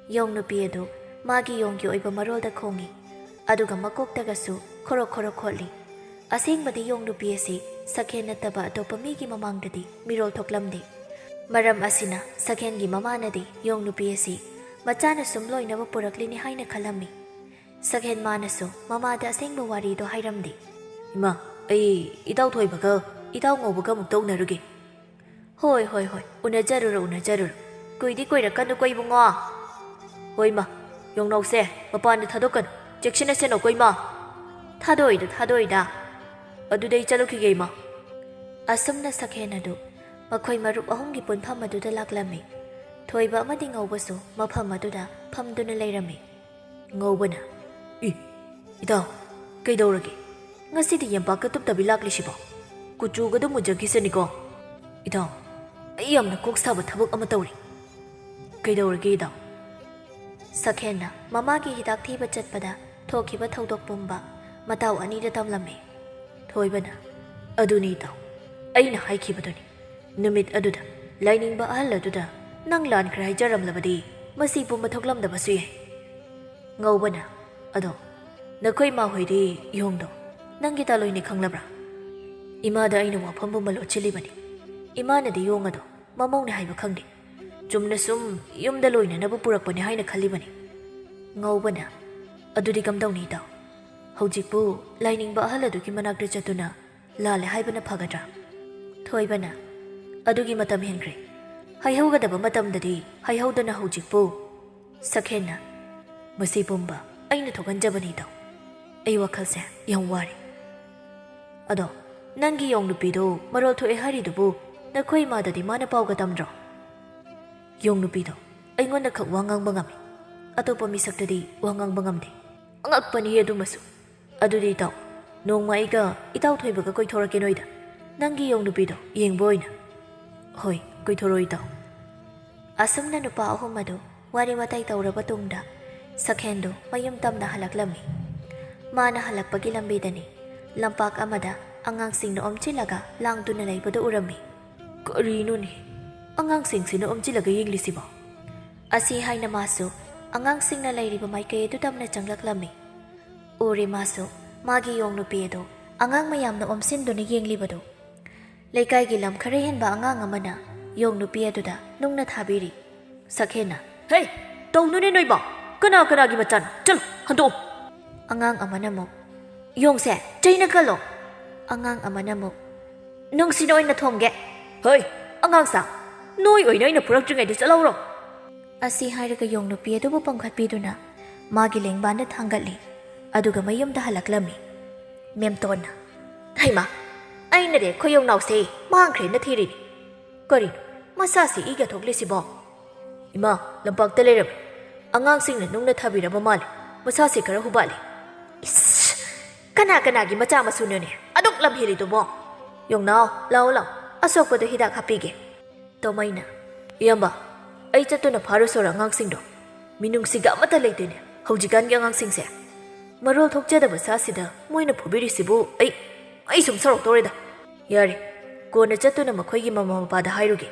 ꯌꯣꯡ ꯅꯨꯄꯤ ꯑꯗꯨ ꯃꯥꯒꯤ ꯌꯣꯡꯒꯤ ꯑꯣꯏꯕ ꯃꯔꯣꯜꯗ ꯈꯣꯡꯏ꯫ ꯑꯗꯨꯒ ꯃꯀꯣꯛꯇꯒꯁꯨ ꯈꯣꯔꯣꯛ ꯈꯣꯔꯣꯛ ꯈꯣꯠꯂꯤ꯫ ꯑꯁꯦꯡꯕꯗꯤ ꯌꯣꯡ ꯅꯨꯄꯤ ꯑꯁꯤ ꯁꯛꯍꯦꯟ ꯅꯠꯇꯕ ꯑꯇꯣꯞꯄ ꯃꯤꯒꯤ ꯃꯃꯥꯡꯗꯗꯤ ꯃꯤꯔꯣꯜ ꯊꯣꯛꯂꯝꯗꯦ꯫ ꯃꯔꯝ ꯑꯁꯤꯅ ꯁꯛꯍꯦꯟꯒꯤ ꯃꯃꯥꯅꯗꯤ ꯌꯣꯡ ꯅꯨꯄꯤ ꯑꯁꯤ ꯃꯆꯥꯅ ꯁꯨꯝ ꯂꯣꯏꯅꯕ ꯄꯨꯔꯛꯂꯤꯅꯤ ꯍꯥꯏꯅ ꯈꯜꯂꯝꯃꯤ꯫ ꯁꯛꯍꯦꯟ ꯃꯥꯅꯁꯨ ꯃꯃꯥꯗ ꯑꯁꯦꯡꯕ ꯋꯥꯔꯤꯗꯣ ꯍꯥꯏꯔꯝꯗꯦ꯫ "ꯏꯃꯥ, ꯑꯩ ꯏꯇꯥꯎ ꯊꯣꯏꯕꯒ ꯏꯇꯥꯎ ꯉꯧꯕꯒ ꯑꯃꯨꯛꯇ ꯎꯅꯔꯨꯒꯦ꯫" "ꯍꯣꯏ, ꯍꯣꯏ, ꯍꯣꯏ, ꯎꯅꯖꯔꯨꯔꯣ, ꯎꯅꯖꯔꯨꯔꯣ꯫ ꯀꯨꯏꯗꯤ ꯀꯨꯏꯔꯛꯀꯅꯨꯀꯣ, ꯏꯕꯨꯡꯉꯣ꯫" "ꯍꯣꯏ, ꯏꯃꯥ꯫ ꯌꯣꯡꯅꯥꯎꯁꯦ ꯃꯄꯥꯟꯗ ꯊꯥꯗꯣꯛꯀꯅꯨ꯫ ꯆꯦꯛꯁꯤꯟꯅ ꯁꯦꯟꯅꯧꯀꯣ, ꯏꯃꯥ꯫" "ꯊꯥꯗꯣꯛꯑꯣꯏꯗ, ꯊꯥꯗꯣꯛꯑꯣꯏꯗ꯫" "ꯑꯗꯨꯗꯤ ꯑꯩ ꯆꯠꯂꯨꯈꯤꯒꯦ, ꯏꯃꯥ꯫" ꯑꯁꯨꯝꯅ ꯁꯛꯍꯦꯟ ꯑꯗꯨ ꯃꯈꯣꯏ ꯃꯔꯨꯞ ꯑꯍꯨꯝꯒꯤ ꯄꯨꯟꯐꯝ ꯑꯗꯨꯗ ꯂꯥꯛꯂꯝꯃꯤ꯫ ꯊꯣꯏꯕ ꯑꯃꯗꯤ ꯉꯧꯕꯁꯨ ꯃꯐꯝ ꯑꯗꯨꯗ ꯐꯝꯗꯨꯅ ꯂꯩꯔꯝꯃꯤ꯫ ꯉꯧꯕꯅ, "ꯏ, ꯏꯇꯥꯎ, ꯀꯩꯗꯧꯔꯒꯦ? ꯉꯁꯤꯗꯤ ꯌꯦꯝꯄꯥꯛꯀ ꯇꯨꯞꯇꯕꯤ ꯂꯥꯛꯂꯤꯁꯤꯕꯣ? ꯀꯨꯆꯨꯒꯗꯨ ꯃꯨꯖꯈꯤꯁꯅꯤꯀꯣ꯫ ꯏꯇꯥꯎ, ꯑꯩ ꯌꯥꯝꯅ ꯀꯣꯛ ꯁꯥꯕ ꯊꯕꯛ ꯑꯃ ꯇꯧꯔꯤ꯫" "ꯀꯩꯗꯧꯔꯒꯦ, ꯏꯇꯥꯎ?" ꯁꯛꯍꯦꯟꯅ ꯃꯃꯥꯒꯤ ꯍꯤꯗꯥꯛ ꯊꯤꯕ ꯆꯠꯄꯗ ꯊꯣꯛꯈꯤꯕ ꯊꯧꯗꯣꯛ ꯄꯨꯝꯕ ꯃꯇꯥꯎ ꯑꯅꯤꯗ ꯇꯝꯂꯝꯃꯤ꯫ ꯊꯣꯏꯕꯅ, "ꯑꯗꯨꯅꯤ, ꯏꯇꯥꯎ, ꯑꯩꯅ ꯍꯥꯏꯈꯤꯕꯗꯨꯅꯤ꯫ ꯅꯨꯃꯤꯠ ꯑꯗꯨꯗ ꯂꯥꯏꯅꯤꯡꯕ ꯑꯍꯜ ꯑꯗꯨꯗ ꯅꯪ ꯂꯥꯟꯈ꯭ꯔꯦ ꯍꯥꯏꯖꯔꯝꯂꯕꯗꯤ ꯃꯁꯤ ꯄꯨꯝꯕ ꯊꯣꯛꯂꯝꯗꯕꯁꯨ ꯌꯥꯏ꯫" ꯉꯧꯕꯅ, "ꯑꯗꯣ ꯅꯈꯣꯏ ꯏꯃꯥ ꯍꯣꯏꯗꯤ ꯌꯣꯡꯗꯣ ꯅꯪꯒꯤ ꯇꯥꯂꯣꯏꯅꯦ ꯈꯪꯂꯕ꯭ꯔꯥ? ꯏꯃꯥꯗ ꯑꯩꯅ ꯋꯥꯐꯝ ꯄꯨꯝꯕ ꯂꯣꯠꯁꯤꯜꯂꯤꯕꯅꯤ꯫ ꯏꯃꯥꯅꯗꯤ ꯌꯣꯡ ꯑꯗꯣ ꯃꯃꯧꯅꯦ ꯍꯥꯏꯕ ꯈꯪꯗꯦ꯫ ꯆꯨꯝꯅ ꯁꯨꯝ ꯌꯨꯝꯗ ꯂꯣꯏꯅꯅꯕ ꯄꯨꯔꯛꯄꯅꯦ ꯍꯥꯏꯅ ꯈꯜꯂꯤꯕꯅꯤ꯫" ꯉꯧꯕꯅ, "ꯑꯗꯨꯗꯤ ꯀꯝꯗꯧꯅꯤ, ꯏꯇꯥꯎ? ꯍꯧꯖꯤꯛꯄꯨ ꯂꯥꯏꯅꯤꯡꯕ ꯑꯍꯜ ꯑꯗꯨꯒꯤ ꯃꯅꯥꯛꯇ ꯆꯠꯇꯨꯅ ꯂꯥꯜꯂꯦ ꯍꯥꯏꯕꯅ ꯐꯒꯗ꯭ꯔꯥ?" ꯊꯣꯏꯕꯅ, "ꯑꯗꯨꯒꯤ ꯃꯇꯝ ꯍꯦꯟꯈ꯭ꯔꯦ꯫ ꯍꯥꯏꯍꯧꯒꯗꯕ ꯃꯇꯝꯗꯗꯤ ꯍꯥꯏꯍꯧꯗꯅ ꯍꯧꯖꯤꯛꯄꯨ꯫" ꯁꯛꯍꯦꯟꯅ, "ꯃꯁꯤ ꯄꯨꯝꯕ ꯑꯩꯅ ꯊꯣꯛꯍꯟꯖꯕꯅꯤ, ꯏꯇꯥꯎ꯫ ꯑꯩ ꯋꯥꯈꯜꯁꯦ ꯌꯥꯝ ꯋꯥꯔꯦ꯫ ꯑꯗꯣ ꯅꯪꯒꯤ ꯌꯣꯡ ꯅꯨꯄꯤꯗꯣ ꯃꯔꯣꯜ ꯊꯣꯛꯑꯦ ꯍꯥꯏꯔꯤꯗꯨꯕꯨ ꯅꯈꯣꯏ ꯏꯃꯥꯗꯗꯤ ꯃꯥꯅ ꯄꯥꯎꯒ ꯇꯝꯗ꯭ꯔꯣ?" "ꯌꯣꯡ ꯅꯨꯄꯤꯗꯣ ꯑꯩꯉꯣꯟꯗ ꯈꯛ ꯋꯥ ꯉꯥꯡꯕ ꯉꯝꯃꯤ, ꯑꯇꯣꯞꯄ ꯃꯤꯁꯛꯇꯗꯤ ꯋꯥ ꯉꯥꯡꯕ ꯉꯝꯗꯦ꯫ ꯑꯉꯛꯄꯅꯤꯍꯦ ꯑꯗꯨꯃꯁꯨ꯫ ꯑꯗꯨꯗꯤ ꯏꯇꯥꯎ, ꯅꯣꯡꯃ ꯑꯩꯒ ꯏꯇꯥꯎ ꯊꯣꯏꯕꯒ ꯀꯣꯏꯊꯣꯔꯛꯀꯦ ꯅꯣꯏꯗ, ꯅꯪꯒꯤ ꯌꯣꯡ ꯅꯨꯄꯤꯗꯣ ꯌꯦꯡꯕ ꯑꯣꯏꯅ꯫" "ꯍꯣꯏ, ꯀꯣꯏꯊꯣꯔꯛꯑꯣ, ꯏꯇꯥꯎ꯫" ꯑꯁꯨꯝꯅ ꯅꯨꯄꯥ ꯑꯍꯨꯝ ꯑꯗꯨ ꯋꯥꯔꯤ ꯋꯥꯇꯥꯏ ꯇꯧꯔꯕ ꯇꯨꯡꯗ ꯁꯛꯍꯦꯟꯗꯨ ꯃꯌꯨꯝ ꯇꯝꯅ ꯍꯜꯂꯛꯂꯝꯃꯤ꯫ ꯃꯥꯅ ꯍꯜꯂꯛꯄꯒꯤ ꯂꯝꯕꯤꯗꯅꯤ ꯂꯝꯄꯥꯛ ꯑꯃꯗ ꯑꯉꯥꯡꯁꯤꯡꯅ ꯑꯣꯝꯁꯤꯜꯂꯒ ꯂꯥꯡꯗꯨꯅ ꯂꯩꯕꯗꯨ ꯎꯔꯝꯃꯤ꯫ "ꯀꯔꯤꯅꯣꯅꯦ ꯑꯉꯥꯡꯁꯤꯡꯁꯤꯅ ꯑꯣꯝꯁꯤꯜꯂꯒ ꯌꯦꯡꯂꯤꯁꯤꯕꯣ?" ꯑꯁꯤ ꯍꯥꯏꯅ ꯃꯥꯁꯨ ꯑꯉꯥꯡꯁꯤꯡꯅ ꯂꯩꯔꯤꯕ ꯃꯥꯏꯀꯩ ꯑꯗꯨ ꯇꯝꯅ ꯆꯪꯂꯛꯂꯝꯃꯤ꯫ ꯎꯔꯦ ꯃꯥꯁꯨ ꯃꯥꯒꯤ ꯌꯣꯡ ꯅꯨꯄꯤ ꯑꯗꯨ ꯑꯉꯥꯡ ꯃꯌꯥꯝꯅ ꯑꯣꯝꯁꯤꯟꯗꯨꯅ ꯌꯦꯡꯂꯤꯕꯗꯨ꯫ ꯂꯩꯀꯥꯏꯒꯤ ꯂꯝ ꯈꯔ ꯍꯦꯟꯕ ꯑꯉꯥꯡ ꯑꯃꯅ ꯌꯣꯡ ꯅꯨꯄꯤ ꯑꯗꯨꯗ ꯅꯨꯡꯅ ꯊꯥꯕꯤꯔꯤ꯫ ꯁꯛꯍꯦꯟꯅ, "ꯍꯦ, ꯇꯧꯅꯨꯅꯦ ꯅꯣꯏꯕꯣ! ꯀꯅꯥ ꯀꯅꯥꯒꯤ ꯃꯆꯥꯅꯣ? ꯆꯠꯂꯣ, ꯍꯟꯗꯣꯛꯑꯣ!" ꯑꯉꯥꯡ ꯑꯃꯅ ꯑꯃꯨꯛ, "ꯌꯣꯡꯁꯦ ꯆꯩꯅ ꯀꯜꯂꯣ!" ꯑꯉꯥꯡ ꯑꯃꯅ ꯑꯃꯨꯛ, "ꯅꯨꯡꯁꯤꯅ ꯑꯣꯏꯅ ꯊꯣꯝꯒꯦ!" "ꯍꯣꯏ, ꯑꯉꯥꯡꯁꯥ, ꯅꯣꯏ ꯑꯣꯏꯅ ꯑꯩꯅ ꯐꯨꯔꯛꯇ꯭ꯔꯤꯉꯩꯗ ꯆꯠꯍꯧꯔꯣ!" ꯑꯁꯤ ꯍꯥꯏꯔꯒ ꯌꯣꯡ ꯅꯨꯄꯤ ꯑꯗꯨꯕꯨ ꯄꯝꯈꯠꯄꯤꯗꯨꯅ ꯃꯥꯒꯤ ꯂꯦꯡꯕꯥꯟꯗ ꯊꯥꯡꯒꯠꯂꯤ, ꯑꯗꯨꯒ ꯃꯌꯨꯝꯗ ꯍꯜꯂꯛꯂꯝꯃꯤ꯫ ꯃꯦꯝꯇꯣꯟꯅ, "ꯍꯩꯃꯥ, ꯑꯩꯅꯗꯤ ꯑꯩꯈꯣꯏ ꯌꯣꯡꯅꯥꯎꯁꯦ ꯃꯥꯡꯈ꯭ꯔꯦꯅ ꯊꯤꯔꯤꯅꯤ꯫ ꯀꯔꯤꯅꯣ ꯃꯁꯥꯁꯤ ꯏꯒ ꯊꯣꯛꯂꯤꯁꯤꯕꯣ? ꯏꯃꯥ, ꯂꯝꯄꯥꯛꯇ ꯂꯩꯔꯝꯃꯤ꯫ ꯑꯉꯥꯡꯁꯤꯡꯅ ꯅꯨꯡꯅ ꯊꯥꯕꯤꯔꯕ ꯃꯥꯜꯂꯤ꯫ ꯃꯁꯥꯁꯤ ꯈꯔ ꯍꯨꯕꯥꯠꯂꯤ꯫" "ꯏꯁ! ꯀꯅꯥ ꯀꯅꯥꯒꯤ ꯃꯆꯥ ꯃꯁꯨꯅꯣꯅꯦ ꯑꯗꯨꯛ ꯂꯝ ꯍꯦꯜꯂꯤꯗꯨꯕꯣ? ꯌꯣꯡꯅꯥꯎ, ꯂꯥꯛꯑꯣ ꯂꯥꯛꯑꯣ, ꯑꯁꯣꯛꯄꯗꯣ ꯍꯤꯗꯥꯛ ꯍꯥꯞꯄꯤꯒꯦ꯫" ꯇꯣꯃꯩꯅ, "ꯏꯌꯥꯝꯕ, ꯑꯩ ꯆꯠꯇꯨꯅ ꯐꯥꯔꯨꯁꯣꯔ ꯑꯉꯥꯡꯁꯤꯡꯗꯣ꯫ ꯃꯤꯅꯨꯡꯁꯤꯒ ꯑꯃꯠꯇ ꯂꯩꯇꯦꯅꯦ ꯍꯧꯖꯤꯛꯀꯥꯟꯒꯤ ꯑꯉꯥꯡꯁꯤꯡꯁꯦ꯫ ꯃꯔꯣꯜ ꯊꯣꯛꯆꯗꯕ ꯁꯥꯁꯤꯗ ꯃꯣꯏꯅ ꯐꯨꯕꯤꯔꯤꯁꯤꯕꯨ ꯑꯩ, ꯑꯩ ꯁꯨꯝ ꯁꯥꯎꯔꯛꯇꯧꯔꯦꯗ꯫ ꯌꯥꯔꯦ, ꯀꯣꯟꯅ ꯆꯠꯇꯨꯅ ꯃꯈꯣꯏꯒꯤ ꯃꯃꯥ ꯃꯄꯥꯗ ꯍꯥꯏꯔꯨꯒꯦ꯫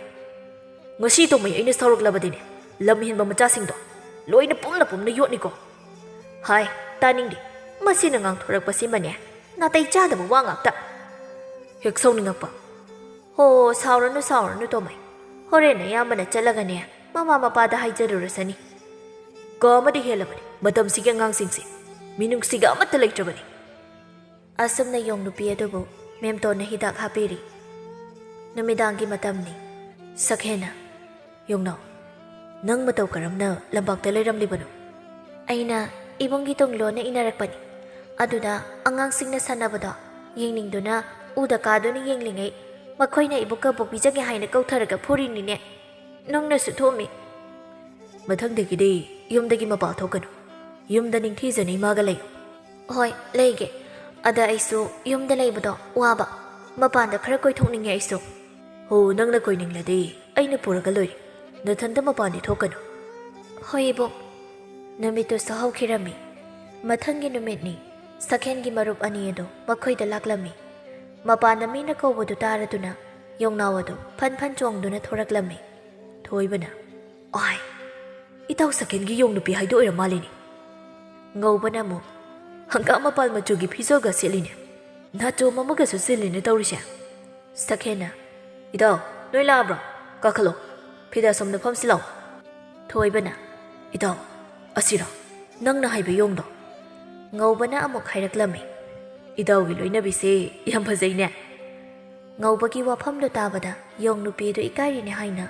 ꯉꯁꯤ ꯇꯣꯃꯩ ꯑꯩꯅ ꯁꯥꯎꯔꯛꯂꯕꯗꯤꯅꯦ, ꯂꯝ ꯍꯦꯟꯕ ꯃꯆꯥꯁꯤꯡꯗꯣ ꯂꯣꯏꯅ ꯄꯨꯝꯅ ꯄꯨꯝꯅ ꯌꯣꯠꯅꯤꯀꯣ꯫" "ꯍꯥꯏ, ꯇꯥꯅꯤꯡꯗꯦ꯫ ꯃꯁꯤꯅ ꯉꯥꯡꯊꯣꯔꯛꯄꯁꯤꯃꯅꯦ, ꯅꯥꯇꯩ ꯆꯥꯗꯕ ꯋꯥ ꯉꯥꯛꯇ꯫ ꯍꯦꯛ ꯁꯥꯎꯅꯤꯡꯉꯛꯄ꯫ ꯍꯣ, ꯁꯥꯎꯔꯅꯨ, ꯁꯥꯎꯔꯅꯨ, ꯇꯣꯃꯩ꯫ ꯍꯣꯔꯦꯟ ꯑꯌꯥꯝꯕꯅ ꯆꯠꯂꯒꯅꯦ, ꯃꯃꯥ ꯃꯄꯥꯗ ꯍꯥꯏꯖꯔꯨꯔꯁꯅꯤ꯫ ꯀꯥ ꯑꯃꯗꯤ ꯍꯦꯜꯂꯕꯅꯤ ꯃꯇꯝꯁꯤꯒꯤ ꯑꯉꯥꯡꯁꯤꯡꯁꯦ꯫ ꯃꯤꯅꯨꯡꯁꯤꯒ ꯑꯃꯠꯇ ꯂꯩꯇ꯭ꯔꯕꯅꯤ꯫" ꯑꯁꯨꯝꯅ ꯌꯣꯡ ꯅꯨꯄꯤ ꯑꯗꯨꯕꯨ ꯃꯦꯝꯇꯣꯟꯅ ꯍꯤꯗꯥꯛ ꯍꯥꯞꯄꯤꯔꯤ꯫ ꯅꯨꯃꯤꯗꯥꯡꯒꯤ ꯃꯇꯝꯅꯤ꯫ ꯁꯛꯍꯦꯟꯅ, "ꯌꯣꯡꯅꯥꯎ, ꯅꯪ ꯃꯇꯧ ꯀꯔꯝꯅ ꯂꯝꯄꯥꯛꯇ ꯂꯩꯔꯝꯂꯤꯕꯅꯣ?" "ꯑꯩꯅ ꯏꯕꯨꯡꯒꯤ ꯇꯨꯡꯂꯣꯟꯅ ꯏꯟꯅꯔꯛꯄꯅꯤ꯫ ꯑꯗꯨꯗ ꯑꯉꯥꯡꯁꯤꯡꯅ ꯁꯥꯟꯅꯕꯗꯣ ꯌꯦꯡꯅꯤꯡꯗꯨꯅ ꯎꯗ ꯀꯥꯗꯨꯅ ꯌꯦꯡꯂꯤꯉꯩ ꯃꯈꯣꯏꯅ ꯏꯕꯨꯡ ꯀꯕꯣꯛ ꯄꯤꯖꯒꯦ ꯍꯥꯏꯅ ꯀꯧꯊꯔꯒ ꯐꯨꯔꯤꯅꯤꯅꯦ꯫ ꯅꯨꯡꯅꯁꯨ ꯊꯣꯝꯃꯤ꯫" "ꯃꯊꯪꯗꯒꯤꯗꯤ ꯌꯨꯝꯗꯒꯤ ꯃꯄꯥ ꯊꯣꯛꯀꯅꯨ꯫ ꯌꯨꯝꯗ ꯅꯤꯡꯊꯤꯖꯅ ꯏꯃꯥꯒ ꯂꯩꯌꯨ꯫" "ꯍꯣꯏ, ꯂꯩꯒꯦ꯫ ꯑꯗ ꯑꯩꯁꯨ ꯌꯨꯝꯗ ꯂꯩꯕꯗꯣ ꯋꯥꯕ꯫ ꯃꯄꯥꯟꯗ ꯈꯔ ꯀꯣꯏꯊꯣꯛꯅꯤꯡꯉꯦ ꯑꯩꯁꯨ꯫" "ꯍꯣ, ꯅꯪꯅ ꯀꯣꯏꯅꯤꯡꯂꯗꯤ ꯑꯩꯅ ꯄꯨꯔꯒ ꯂꯣꯏꯔꯦ꯫ ꯅꯊꯟꯇ ꯃꯄꯥꯟꯗꯤ ꯊꯣꯛꯀꯅꯨ꯫" "ꯍꯣꯏ, ꯏꯕꯣꯛ꯫" ꯅꯨꯃꯤꯠꯇꯨꯁꯨ ꯍꯧꯈꯤꯔꯝꯃꯤ꯫ ꯃꯊꯪꯒꯤ ꯅꯨꯃꯤꯠꯅꯤ꯫ ꯁꯛꯍꯦꯟꯒꯤ ꯃꯔꯨꯞ ꯑꯅꯤ ꯑꯗꯨ ꯃꯈꯣꯏꯗ ꯂꯥꯛꯂꯝꯃꯤ꯫ ꯃꯄꯥꯟꯗ ꯃꯤꯅ ꯀꯧꯕꯗꯨ ꯇꯥꯔꯗꯨꯅ ꯌꯣꯡꯅꯥꯎ ꯑꯗꯨ ꯐꯟ ꯐꯟ ꯆꯣꯡꯗꯨꯅ ꯊꯣꯔꯛꯂꯝꯃꯤ꯫ ꯊꯣꯏꯕꯅ, "ꯑꯥꯏ, ꯏꯇꯥꯎ ꯁꯛꯍꯦꯟꯒꯤ ꯌꯣꯡ ꯅꯨꯄꯤ ꯍꯥꯏꯗꯣ ꯑꯣꯏꯔ ꯃꯥꯜꯂꯤꯅꯦ꯫ ꯉꯧꯕꯅ ꯑꯃꯨꯛ ꯍꯪꯒꯥꯝ ꯃꯄꯥꯜ ꯃꯆꯨꯒꯤ ꯐꯤꯖꯣꯜꯒ ꯁꯦꯠꯂꯤꯅꯦ꯫ ꯅꯥꯆꯣꯝ ꯑꯃꯒꯁꯨ ꯆꯤꯜꯂꯤꯅꯦ ꯇꯧꯔꯤꯁꯦ꯫ ꯁꯛꯍꯦꯟꯅ, "ꯏꯇꯥꯎ, ꯅꯣꯏ ꯂꯥꯛꯑꯕ꯭ꯔꯣ? ꯀꯥꯈꯠꯂꯣ꯫ ꯐꯤꯗ ꯑꯁꯣꯝꯗ ꯐꯝꯁꯤ ꯂꯥꯛꯑꯣ꯫" ꯊꯣꯏꯕꯅ, "ꯏꯇꯥꯎ, ꯑꯁꯤꯔꯣ ꯅꯪꯅ ꯍꯥꯏꯕ ꯌꯣꯡꯗꯣ?" ꯉꯧꯕꯅ ꯑꯃꯨꯛ ꯍꯥꯏꯔꯛꯂꯝꯃꯤ, "ꯏꯇꯥꯎꯒꯤ ꯂꯣꯏꯅꯕꯤꯁꯦ ꯌꯥꯝ ꯐꯖꯩꯅꯦ꯫" ꯉꯧꯕꯒꯤ ꯋꯥꯐꯝꯗꯨ ꯇꯥꯕꯗ ꯌꯣꯡ ꯅꯨꯄꯤꯗꯨ ꯏꯀꯥꯏꯔꯤꯅꯦ ꯍꯥꯏꯅ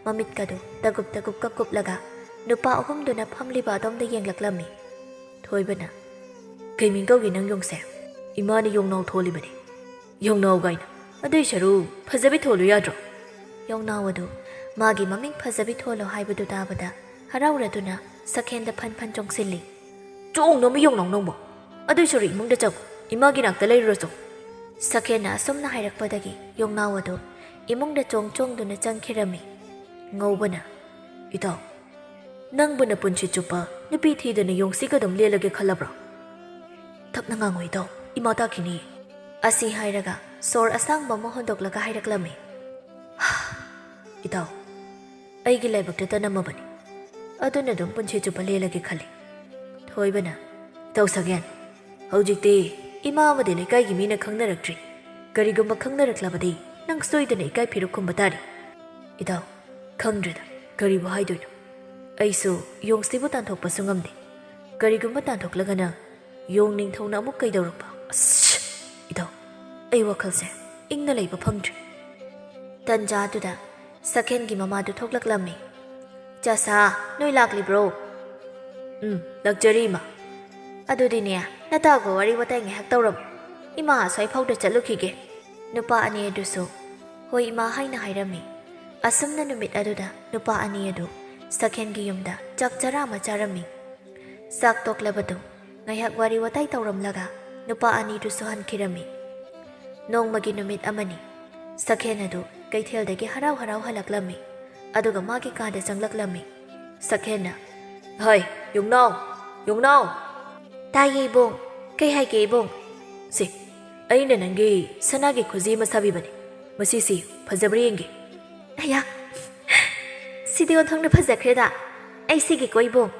ꯃꯃꯤꯠꯀꯗꯨ ꯇꯒꯨꯞ ꯇꯒꯨꯞ ꯀꯛꯀꯨꯞꯂꯒ ꯅꯨꯄꯥ ꯑꯍꯨꯝꯗꯨꯅ ꯐꯝꯂꯤꯕ ꯑꯗꯣꯝꯗ ꯌꯦꯡꯂꯛꯂꯝꯃꯤ꯫ ꯊꯣꯏꯕꯅ, "ꯀꯩ ꯃꯤꯡ ꯀꯧꯒꯦ ꯅꯪ ꯌꯣꯡꯁꯦ?" "ꯏꯃꯥꯅ ꯌꯣꯡꯅꯥꯎ ꯊꯣꯜꯂꯤꯕꯅꯤ꯫" "ꯌꯣꯡꯅꯥꯎ ꯀꯥꯏꯅ? ꯑꯗꯨꯏ ꯁꯔꯨ ꯐꯖꯕꯤ ꯊꯣꯜꯂꯨ ꯌꯥꯗ꯭ꯔꯣ?" ꯌꯣꯡꯅꯥꯎ ꯑꯗꯨ ꯃꯥꯒꯤ ꯃꯃꯤꯡ ꯐꯖꯕꯤ ꯊꯣꯜꯂꯣ ꯍꯥꯏꯕꯗꯨ ꯇꯥꯕꯗ ꯍꯔꯥꯎꯔꯗꯨꯅ ꯁꯛꯍꯦꯟꯗ ꯐꯟ ꯐꯟ ꯆꯣꯡꯁꯤꯜꯂꯤ꯫ "ꯆꯣꯡꯅꯕ ꯌꯣꯡꯅꯥꯎ ꯅꯪꯕꯣ? ꯑꯗꯨꯏ ꯁꯔꯨ ꯏꯃꯨꯡꯗ ꯆꯪꯉꯨ, ꯏꯃꯥꯒꯤ ꯅꯥꯛꯇ ꯂꯩꯔꯨꯔꯣ ꯆꯣ꯫" ꯁꯛꯍꯦꯟꯅ ꯑꯁꯨꯝꯅ ꯍꯥꯏꯔꯛꯄꯗꯒꯤ ꯌꯣꯡꯅꯥꯎ ꯑꯗꯨ ꯏꯃꯨꯡꯗ ꯆꯣꯡ ꯆꯣꯡꯗꯨꯅ ꯆꯪꯈꯤꯔꯝꯃꯤ꯫ ꯉꯧꯕꯅ, "ꯏꯇꯥꯎ, ꯅꯪꯕꯨ ꯅꯄꯨꯟꯁꯤ ꯆꯨꯞꯄ ꯅꯨꯄꯤ ꯊꯤꯗꯅ ꯌꯣꯡꯁꯤꯒ ꯑꯗꯨꯝ ꯂꯦꯜꯂꯒꯦ ꯈꯜꯂꯕ꯭ꯔꯣ?" "ꯇꯞꯅ ꯉꯥꯡꯉꯨ ꯏꯇꯥꯎ, ꯏꯃꯥ ꯇꯥꯈꯤꯅꯤ꯫" ꯑꯁꯤ ꯍꯥꯏꯔꯒ ꯁꯣꯔ ꯑꯁꯥꯡꯕ ꯑꯃ ꯍꯣꯟꯗꯣꯛꯂꯒ ꯍꯥꯏꯔꯛꯂꯝꯃꯤ꯫ "ꯏꯇꯥꯎ, ꯑꯩꯒꯤ ꯂꯥꯏꯕꯛꯇ ꯇꯅꯝꯃꯕꯅꯤ꯫ ꯑꯗꯨꯅ ꯑꯗꯨꯝ ꯄꯨꯟꯁꯤ ꯆꯨꯞꯄ ꯂꯦꯜꯂꯒꯦ ꯈꯜꯂꯤ꯫" ꯊꯣꯏꯕꯅ, "ꯏꯇꯥꯎ ꯁꯛꯍꯦꯟ, ꯍꯧꯖꯤꯛꯇꯤ ꯏꯃꯥ ꯑꯃꯗꯤ ꯂꯩꯀꯥꯏꯒꯤ ꯃꯤꯅ ꯈꯪꯅꯔꯛꯇ꯭ꯔꯤ꯫ ꯀꯔꯤꯒꯨꯝꯕ ꯈꯪꯅꯔꯛꯂꯕꯗꯤ ꯅꯪ ꯁꯣꯏꯗꯅ ꯏꯀꯥꯏ ꯐꯤꯔꯨꯛ ꯈꯨꯝꯕ ꯇꯥꯔꯦ꯫" "ꯏꯇꯥꯎ, ꯈꯪꯗ꯭ꯔꯦꯗ, ꯀꯔꯤꯕꯨ ꯍꯥꯏꯗꯣꯏꯅꯣ꯫ ꯑꯩꯁꯨ ꯌꯣꯡꯁꯤꯕꯨ ꯇꯥꯟꯊꯣꯛꯄꯁꯨ ꯉꯝꯗꯦ꯫ ꯀꯔꯤꯒꯨꯝꯕ ꯇꯥꯟꯊꯣꯛꯂꯒꯅ ꯌꯣꯡ ꯅꯤꯡꯊꯧꯅ ꯑꯃꯨꯛ ꯀꯩꯗꯧꯔꯛꯄ? ꯑꯁ! ꯏꯇꯥꯎ, ꯑꯩ ꯋꯥꯈꯜꯁꯦ ꯏꯪꯅ ꯂꯩꯕ ꯐꯪꯗ꯭ꯔꯦ꯫" ꯇꯟꯖꯥꯗꯨꯗ ꯁꯛꯍꯦꯟꯒꯤ ꯃꯃꯥꯗꯨ ꯊꯣꯛꯂꯛꯂꯝꯃꯤ꯫ "ꯆꯥꯁꯥ, ꯅꯣꯏ ꯂꯥꯛꯂꯤꯕ꯭ꯔꯣ?" "ꯎꯝ, ꯂꯥꯛꯆꯔꯤ, ꯏꯃꯥ꯫" "ꯑꯗꯨꯗꯤꯅꯦ, ꯅꯇꯥꯒ ꯋꯥꯔꯤ ꯋꯥꯇꯥꯏ ꯉꯥꯏꯍꯥꯛ ꯇꯧꯔꯝꯃꯨ꯫ ꯏꯃꯥ ꯑꯁ꯭ꯋꯥꯏ ꯐꯥꯎꯗ ꯆꯠꯂꯨꯈꯤꯒꯦ꯫" ꯅꯨꯄꯥ ꯑꯅꯤ ꯑꯗꯨꯁꯨ, "ꯍꯣꯏ, ꯏꯃꯥ," ꯍꯥꯏꯅ ꯍꯥꯏꯔꯝꯃꯤ꯫ ꯑꯁꯨꯝꯅ ꯅꯨꯃꯤꯠ ꯑꯗꯨꯗ ꯅꯨꯄꯥ ꯑꯅꯤ ꯑꯗꯨ ꯁꯛꯍꯦꯟꯒꯤ ꯌꯨꯝꯗ ꯆꯥꯛ ꯆꯔꯥ ꯑꯃ ꯆꯥꯔꯝꯃꯤ꯫ ꯆꯥꯛ ꯇꯣꯛꯂꯕꯗꯨ ꯉꯥꯏꯍꯥꯛ ꯋꯥꯔꯤ ꯋꯥꯇꯥꯏ ꯇꯧꯔꯝꯂꯒ ꯅꯨꯄꯥ ꯑꯅꯤꯗꯨꯁꯨ ꯍꯟꯈꯤꯔꯝꯃꯤ꯫ ꯅꯣꯡꯃꯒꯤ ꯅꯨꯃꯤꯠ ꯑꯃꯅꯤ꯫ ꯁꯛꯍꯦꯟ ꯑꯗꯨ ꯀꯩꯊꯦꯜꯗꯒꯤ ꯍꯔꯥꯎ ꯍꯔꯥꯎ ꯍꯜꯂꯛꯂꯝꯃꯤ꯫ ꯑꯗꯨꯒ ꯃꯥꯒꯤ ꯀꯥꯗ ꯆꯪꯂꯛꯂꯝꯃꯤ꯫ ꯁꯛꯍꯦꯟꯅ, "ꯍꯩ, ꯌꯣꯡꯅꯥꯎ! ꯌꯣꯡꯅꯥꯎ!" "ꯇꯥꯏꯌꯦ, ꯏꯕꯨꯡ꯫ ꯀꯩ ꯍꯥꯏꯒꯦ, ꯏꯕꯨꯡ?" "ꯁꯦ, ꯑꯩꯅ ꯅꯪꯒꯤ ꯁꯅꯥꯒꯤ ꯈꯨꯖꯤ ꯑꯃ ꯁꯥꯕꯤꯕꯅꯤ꯫ ꯃꯁꯤꯁꯤ ꯐꯖꯕ꯭ꯔꯥ ꯌꯦꯡꯒꯦ꯫" "ꯑꯌꯥ, ꯁꯤꯗꯤ ꯑꯣꯟꯊꯣꯛꯅ ꯐꯖꯈ꯭ꯔꯦꯗ!" "ꯑꯩ ꯁꯤꯒꯤꯀꯣ ꯏꯕꯨꯡ"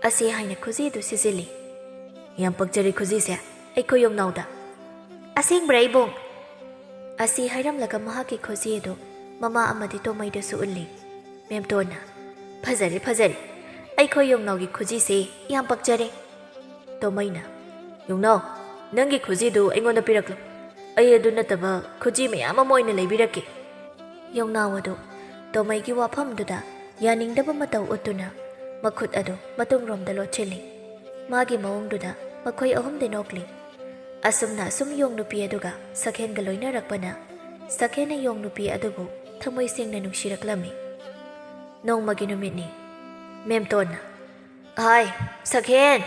ꯑꯁꯤ ꯍꯥꯏꯅ ꯈꯨꯖꯤ ꯑꯗꯨ ꯁꯤꯖꯤꯜꯂꯤ꯫ "ꯌꯥꯝ ꯄꯛꯆꯔꯦ ꯈꯨꯖꯤꯁꯦ ꯑꯩꯈꯣꯏ ꯌꯣꯡꯅꯥꯎꯗ꯫" "ꯑꯁꯦꯡꯕ꯭ꯔꯥ ꯏꯕꯨꯡ?" ꯑꯁꯤ ꯍꯥꯏꯔꯝꯂꯒ ꯃꯍꯥꯛꯀꯤ ꯈꯨꯖꯤ ꯑꯗꯨ ꯃꯃꯥ ꯑꯃꯗꯤ ꯇꯣꯃꯩꯗꯁꯨ ꯎꯠꯂꯤ꯫ ꯃꯦꯝꯇꯣꯟꯅ, "ꯐꯖꯔꯦ, ꯐꯖꯔꯦ꯫ ꯑꯩꯈꯣꯏ ꯌꯣꯡꯅꯥꯎꯒꯤ ꯈꯨꯖꯤꯁꯦ ꯌꯥꯝ ꯄꯛꯆꯔꯦ꯫" ꯇꯣꯃꯩꯅ, "ꯌꯣꯡꯅꯥꯎ, ꯅꯪꯒꯤ ꯈꯨꯖꯤꯗꯨ ꯑꯩꯉꯣꯟꯗ ꯄꯤꯔꯛꯂꯨ꯫ ꯑꯩ ꯑꯗꯨ ꯅꯠꯇꯕ ꯈꯨꯖꯤ ꯃꯌꯥꯝ ꯑꯃ ꯑꯣꯏꯅ ꯂꯩꯕꯤꯔꯛꯀꯦ꯫" ꯌꯣꯡꯅꯥꯎ ꯑꯗꯨ ꯇꯣꯃꯩꯒꯤ ꯋꯥꯐꯝꯗꯨꯗ ꯌꯥꯅꯤꯡꯗꯕ ꯃꯇꯧ ꯎꯠꯇꯨꯅ ꯃꯈꯨꯠ ꯑꯗꯨ ꯃꯇꯨꯡꯔꯣꯝꯗ ꯂꯣꯠꯁꯤꯜꯂꯤ꯫ ꯃꯥꯒꯤ ꯃꯑꯣꯡꯗꯨꯗ ꯃꯈꯣꯏ ꯑꯍꯨꯝꯗꯤ ꯅꯣꯛꯂꯤ꯫ ꯑꯁꯨꯝꯅ ꯑꯁꯨꯝ ꯌꯣꯡ ꯅꯨꯄꯤ ꯑꯗꯨꯒ ꯁꯛꯍꯦꯟꯒ ꯂꯣꯏꯅꯔꯛꯄꯅ ꯁꯛꯍꯦꯟꯅ ꯌꯣꯡ ꯅꯨꯄꯤ ꯑꯗꯨꯕꯨ ꯊꯃꯣꯏ ꯁꯦꯡꯅ ꯅꯨꯡꯁꯤꯔꯛꯂꯝꯃꯤ꯫ ꯅꯣꯡꯃꯒꯤ ꯅꯨꯃꯤꯠꯅꯤ꯫ ꯃꯦꯝꯇꯣꯟꯅ, "ꯍꯥꯏ, ꯁꯛꯍꯦꯟ!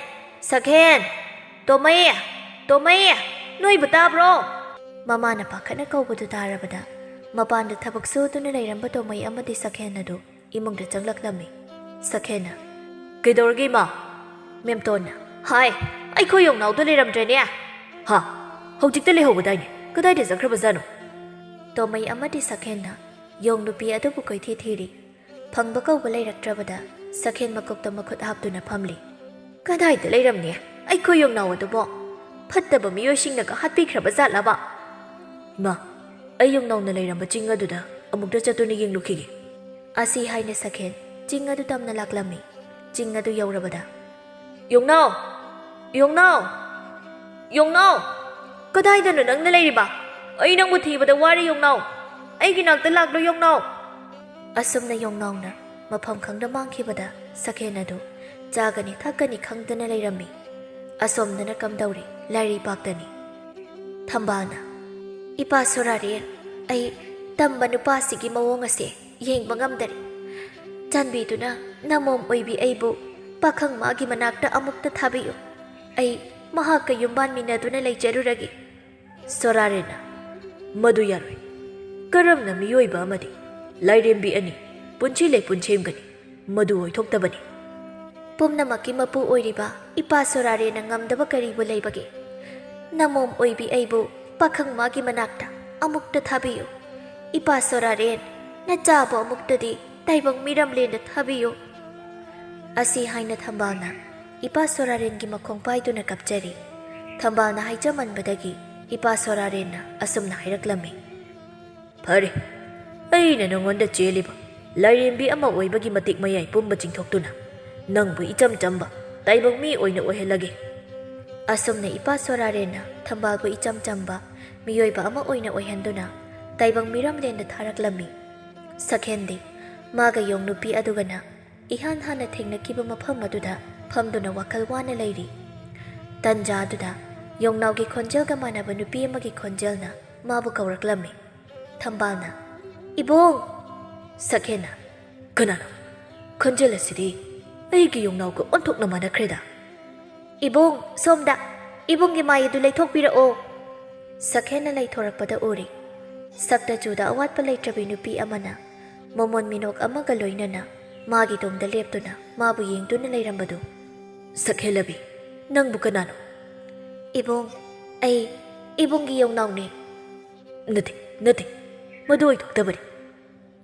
ꯁꯛꯍꯦꯟ! ꯇꯣꯃꯩ! ꯇꯣꯃꯩ! ꯅꯣꯏꯕꯨ ꯇꯥꯕ꯭ꯔꯣ?" ꯃꯃꯥꯅ ꯄꯥꯈꯠꯅ ꯀꯧꯕꯗꯨ ꯇꯥꯔꯕꯗ ꯃꯄꯥꯟꯗ ꯊꯕꯛ ꯁꯨꯗꯨꯅ ꯂꯩꯔꯝꯕ ꯇꯣꯃꯩ ꯑꯃꯗꯤ ꯁꯛꯍꯦꯟ ꯑꯗꯨ ꯏꯃꯨꯡꯗ ꯆꯪꯂꯛꯂꯝꯃꯤ꯫ ꯁꯛꯍꯦꯟꯅ, "ꯀꯩꯗꯧꯔꯒꯦ ꯏꯃꯥ?" ꯃꯦꯝꯇꯣꯟꯅ, "ꯍꯥꯏ, ꯑꯩꯈꯣꯏ ꯌꯣꯡꯅꯥꯎꯗꯣ ꯂꯩꯔꯝꯗ꯭ꯔꯦꯅꯦ!" "ꯍꯥ? ꯍꯧꯖꯤꯛꯇ ꯂꯩꯍꯧꯕꯗꯥꯏꯅꯦ? ꯀꯗꯥꯏꯗ ꯆꯠꯈ꯭ꯔꯕꯖꯥꯠꯅꯣ?" ꯇꯣꯃꯩ ꯑꯃꯗꯤ ꯁꯛꯍꯦꯟꯅ ꯌꯣꯡ ꯅꯨꯄꯤ ꯑꯗꯨꯕꯨ ꯀꯣꯏꯊꯤ ꯊꯤꯔꯤ꯫ ꯐꯪꯕ ꯀꯧꯕ ꯂꯩꯔꯛꯇ꯭ꯔꯕꯗ ꯁꯛꯍꯦꯟ ꯃꯀꯣꯛꯇ ꯃꯈꯨꯠ ꯍꯥꯞꯇꯨꯅ ꯐꯝꯂꯤ꯫ "ꯀꯗꯥꯏꯗ ꯂꯩꯔꯝꯅꯤ ꯑꯩꯈꯣꯏ ꯌꯣꯡꯅꯥꯎ ꯑꯗꯨꯕꯣ? ꯐꯠꯇꯕ ꯃꯤꯑꯣꯏꯁꯤꯡꯅꯒ ꯍꯥꯠꯄꯤꯈ꯭ꯔꯕ ꯖꯥꯠꯂꯕ? ꯏꯃꯥ, ꯑꯩ ꯌꯣꯡꯅꯥꯎꯅ ꯂꯩꯔꯝꯕ ꯆꯤꯡ ꯑꯗꯨꯗ ꯑꯃꯨꯛꯇ ꯆꯠꯇꯨꯅ ꯌꯦꯡꯂꯨꯈꯤꯒꯦ꯫" ꯑꯁꯤ ꯍꯥꯏꯅ ꯁꯛꯍꯦꯟ ꯆꯤꯡ ꯑꯗꯨ ꯇꯝꯅ ꯂꯥꯛꯂꯝꯃꯤ꯫ ꯆꯤꯡ ꯑꯗꯨ ꯌꯧꯔꯕꯗ, "ꯌꯣꯡꯅꯥꯎ! ꯌꯣꯡꯅꯥꯎ! ꯌꯣꯡꯅꯥꯎ! ꯀꯗꯥꯏꯗꯅꯣ ꯅꯪꯅ ꯂꯩꯔꯤꯕ? ꯑꯩ ꯅꯪꯕꯨ ꯊꯤꯕꯗ ꯋꯥꯔꯦ, ꯌꯣꯡꯅꯥꯎ! ꯑꯩꯒꯤ ꯅꯥꯛꯇ ꯂꯥꯛꯂꯣ, ꯌꯣꯡꯅꯥꯎ!" ꯑꯁꯨꯝꯅ ꯌꯣꯡꯅꯥꯎꯅ ꯃꯐꯝ ꯈꯪꯗ ꯃꯥꯡꯈꯤꯕꯗ ꯁꯛꯍꯦꯟ ꯑꯗꯨ ꯆꯥꯒꯅꯤ ꯊꯛꯀꯅꯤ ꯈꯪꯗꯅ ꯂꯩꯔꯝꯃꯤ꯫ ꯑꯁꯣꯝꯗꯅ ꯀꯝꯗꯧꯔꯤ? ꯂꯥꯏꯔꯩꯄꯥꯛꯇꯅꯤ꯫ ꯊꯝꯕꯥꯜꯅ, "ꯏꯄꯥ ꯁꯣꯔꯥꯔꯦꯟ, ꯑꯩ ꯇꯝꯕ ꯅꯨꯄꯥꯁꯤꯒꯤ ꯃꯑꯣꯡ ꯑꯁꯦ ꯌꯦꯡꯕ ꯉꯝꯗꯔꯦ꯫ ꯆꯥꯟꯕꯤꯗꯨꯅ ꯅꯃꯣꯝ ꯑꯣꯏꯕꯤ ꯑꯩꯕꯨ ꯄꯥꯈꯪ ꯃꯥꯒꯤ ꯃꯅꯥꯛꯇ ꯑꯃꯨꯛꯇ ꯊꯥꯕꯤꯌꯨ꯫ ꯑꯩ ꯃꯍꯥꯛꯀ ꯌꯨꯝꯕꯥꯟꯃꯤꯟꯅꯗꯨꯅ ꯂꯩꯖꯔꯨꯔꯒꯦ꯫" ꯁꯣꯔꯥꯔꯦꯟꯅ, "ꯃꯗꯨ ꯌꯥꯔꯣꯏ꯫ ꯀꯔꯝꯅ ꯃꯤꯑꯣꯏꯕ ꯑꯃꯗꯤ ꯂꯥꯏꯔꯦꯝꯕꯤ ꯑꯅꯤ ꯄꯨꯟꯁꯤ ꯂꯩꯄꯨꯟ ꯁꯦꯝꯒꯅꯤ? ꯃꯗꯨ ꯑꯣꯏꯊꯣꯛꯇꯕꯅꯤ꯫" "ꯄꯨꯝꯅꯃꯛꯀꯤ ꯃꯄꯨ ꯑꯣꯏꯔꯤꯕ ꯏꯄꯥ ꯁꯣꯔꯥꯔꯦꯟꯅ ꯉꯝꯗꯕ ꯀꯔꯤꯕꯨ ꯂꯩꯕꯒꯦ? ꯅꯃꯣꯝ ꯑꯣꯏꯕꯤ ꯑꯩꯕꯨ ꯄꯥꯈꯪ ꯃꯥꯒꯤ ꯃꯅꯥꯛꯇ ꯑꯃꯨꯛꯇ ꯊꯥꯕꯤꯌꯨ꯫ ꯏꯄꯥ ꯁꯣꯔꯥꯔꯦꯟ, ꯅꯆꯥꯕꯨ ꯑꯃꯨꯛꯇꯗꯤ ꯇꯥꯏꯕꯪ ꯃꯤꯔꯝꯂꯦꯟꯗ ꯊꯥꯕꯤꯌꯨ꯫" ꯑꯁꯤ ꯍꯥꯏꯅ ꯊꯝꯕꯥꯜꯅ ꯏꯄꯥ ꯁꯣꯔꯥꯔꯦꯟꯒꯤ ꯃꯈꯣꯡ ꯄꯥꯏꯗꯨꯅ ꯀꯞꯆꯔꯤ꯫ ꯊꯝꯕꯥꯜꯅ ꯍꯥꯏꯖꯃꯟꯕꯗꯒꯤ ꯏꯄꯥ ꯁꯣꯔꯥꯔꯦꯟꯅ ꯑꯁꯨꯝꯅ ꯍꯥꯏꯔꯛꯂꯝꯃꯤ꯫ ꯐꯔꯦ, ꯑꯩꯅ ꯅꯉꯣꯟꯗ ꯆꯦꯜꯂꯤꯕ ꯂꯥꯏꯔꯦꯝꯕꯤ ꯑꯃ ꯑꯣꯏꯕꯒꯤ ꯃꯇꯤꯛ ꯃꯌꯥꯏ ꯄꯨꯝꯕ ꯆꯤꯡꯊꯣꯛꯇꯨꯅ ꯅꯪꯕꯨ ꯏꯆꯝ ꯆꯝꯕ ꯇꯥꯏꯕꯪ ꯃꯤ ꯑꯣꯏꯅ ꯑꯣꯏꯍꯜꯂꯒꯦ꯫ ꯑꯁꯨꯝꯅ ꯏꯄꯥ ꯁꯣꯔꯥꯔꯦꯟꯅ ꯊꯝꯕꯥꯜꯕꯨ ꯏꯆꯝ ꯆꯝꯕ ꯃꯤꯑꯣꯏꯕ ꯑꯃ ꯑꯣꯏꯅ ꯑꯣꯏꯍꯟꯗꯨꯅ ꯇꯥꯏꯕꯪ ꯃꯤꯔꯝꯂꯦꯟꯗ ꯊꯥꯔꯛꯂꯝꯃꯤ꯫ ꯁꯛꯍꯦꯟꯗꯤ ꯃꯥꯒ ꯌꯣꯡ ꯅꯨꯄꯤ ꯑꯗꯨꯒꯅ ꯏꯍꯥꯟ ꯍꯥꯟꯅ ꯊꯦꯡꯅꯈꯤꯕ ꯃꯐꯝ ꯑꯗꯨꯗ ꯐꯝꯗꯨꯅ ꯋꯥꯈꯜ ꯋꯥꯅ ꯂꯩꯔꯤ꯫ ꯇꯟꯖꯥ ꯑꯗꯨꯗ ꯌꯣꯡꯅꯥꯎꯒꯤ ꯈꯣꯟꯖꯦꯜꯒ ꯃꯥꯟꯅꯕ ꯅꯨꯄꯤ ꯑꯃꯒꯤ ꯈꯣꯟꯖꯦꯜꯅ ꯃꯥꯕꯨ ꯀꯧꯔꯛꯂꯝꯃꯤ꯫ ꯊꯝꯕꯥꯜꯅ, "ꯏꯕꯣꯡ!" ꯁꯛꯍꯦꯟꯅ, "ꯀꯅꯥꯅꯣ? ꯈꯣꯟꯖꯦꯜ ꯑꯁꯤꯗꯤ ꯑꯩꯒꯤ ꯌꯣꯡꯅꯥꯎꯒ ꯑꯣꯟꯊꯣꯛꯅ ꯃꯥꯟꯅꯈ꯭ꯔꯦꯗ!" "ꯏꯕꯣꯡ, ꯁꯣꯝꯗ! ꯏꯕꯨꯡꯒꯤ ꯃꯥꯏ ꯑꯗꯨ ꯂꯩꯊꯣꯛꯄꯤꯔꯛꯑꯣ!" ꯁꯛꯍꯦꯟꯅ ꯂꯩꯊꯣꯔꯛꯄꯗ ꯎꯔꯤ꯫ ꯁꯛꯇ ꯆꯨꯗ ꯑꯋꯥꯠꯄ ꯂꯩꯇ꯭ꯔꯕꯤ ꯅꯨꯄꯤ ꯑꯃꯅ ꯃꯃꯣꯟ ꯃꯤꯅꯣꯛ ꯑꯃꯒ ꯂꯣꯏꯅꯅ ꯃꯥꯒꯤ ꯇꯨꯡꯗ ꯂꯦꯞꯇꯨꯅ ꯃꯥꯕꯨ ꯌꯦꯡꯗꯨꯅ ꯂꯩꯔꯝꯕꯗꯨ꯫ "ꯁꯛꯍꯦꯜꯂꯕꯤ, ꯅꯪꯕꯨ ꯀꯅꯥꯅꯣ?" "ꯏꯕꯨꯡ, ꯑꯩ ꯏꯕꯨꯡꯒꯤ ꯌꯣꯡꯅꯥꯎꯅꯦ꯫" "ꯅꯠꯇꯦ, ꯅꯠꯇꯦ, ꯃꯗꯨ ꯑꯣꯏꯊꯣꯛꯇꯕꯅꯤ꯫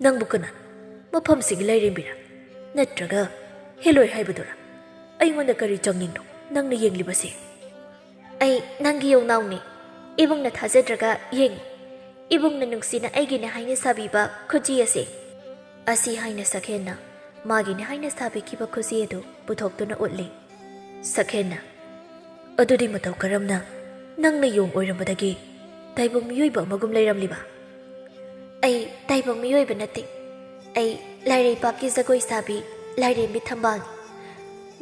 ꯅꯪꯕꯨ ꯀꯅꯥꯅꯣ? ꯃꯐꯝꯁꯤꯒꯤ ꯂꯥꯏꯔꯦꯝꯕꯤꯔꯥ? ꯅꯠꯇ꯭ꯔꯒ ꯍꯦꯂꯣꯏ ꯍꯥꯏꯕꯗꯨꯔꯥ? ꯑꯩꯉꯣꯟꯗ ꯀꯔꯤ ꯆꯥꯡꯌꯦꯡꯅꯣ ꯅꯪꯅ ꯌꯦꯡꯂꯤꯕꯁꯦ?" "ꯑꯩ ꯅꯪꯒꯤ ꯌꯣꯡꯅꯥꯎꯅꯤ꯫ ꯏꯕꯨꯡꯅ ꯊꯥꯖꯗ꯭ꯔꯒ ꯌꯦꯡꯉꯨ꯫ ꯏꯕꯨꯡꯅ ꯅꯨꯡꯁꯤꯅ ꯑꯩꯒꯤꯅꯦ ꯍꯥꯏꯅ ꯁꯥꯕꯤꯕ ꯈꯨꯖꯤ ꯑꯁꯦ꯫" ꯑꯁꯤ ꯍꯥꯏꯅ ꯁꯛꯍꯦꯟꯅ ꯃꯥꯒꯤꯅꯦ ꯍꯥꯏꯅ ꯁꯥꯕꯤꯈꯤꯕ ꯈꯨꯖꯤ ꯑꯗꯨ ꯄꯨꯊꯣꯛꯇꯨꯅ ꯎꯠꯂꯤ꯫ ꯁꯛꯍꯦꯟꯅ, "ꯑꯗꯨꯗꯤ ꯃꯇꯧ ꯀꯔꯝꯅ ꯅꯪꯅ ꯌꯣꯡ ꯑꯣꯏꯔꯝꯕꯗꯒꯤ ꯇꯥꯏꯕꯪ ꯃꯤꯑꯣꯏꯕ ꯑꯃꯒꯨꯝ ꯂꯩꯔꯝꯂꯤꯕ?" "ꯑꯩ ꯇꯥꯏꯕꯪ ꯃꯤꯑꯣꯏꯕ ꯅꯠꯇꯦ꯫ ꯑꯩ ꯂꯥꯏꯔꯩꯕꯥꯛꯀꯤ ꯖꯒꯣꯏ ꯁꯥꯕꯤ ꯂꯥꯏꯔꯦꯝꯕꯤ ꯊꯝꯕꯥꯜꯅꯤ꯫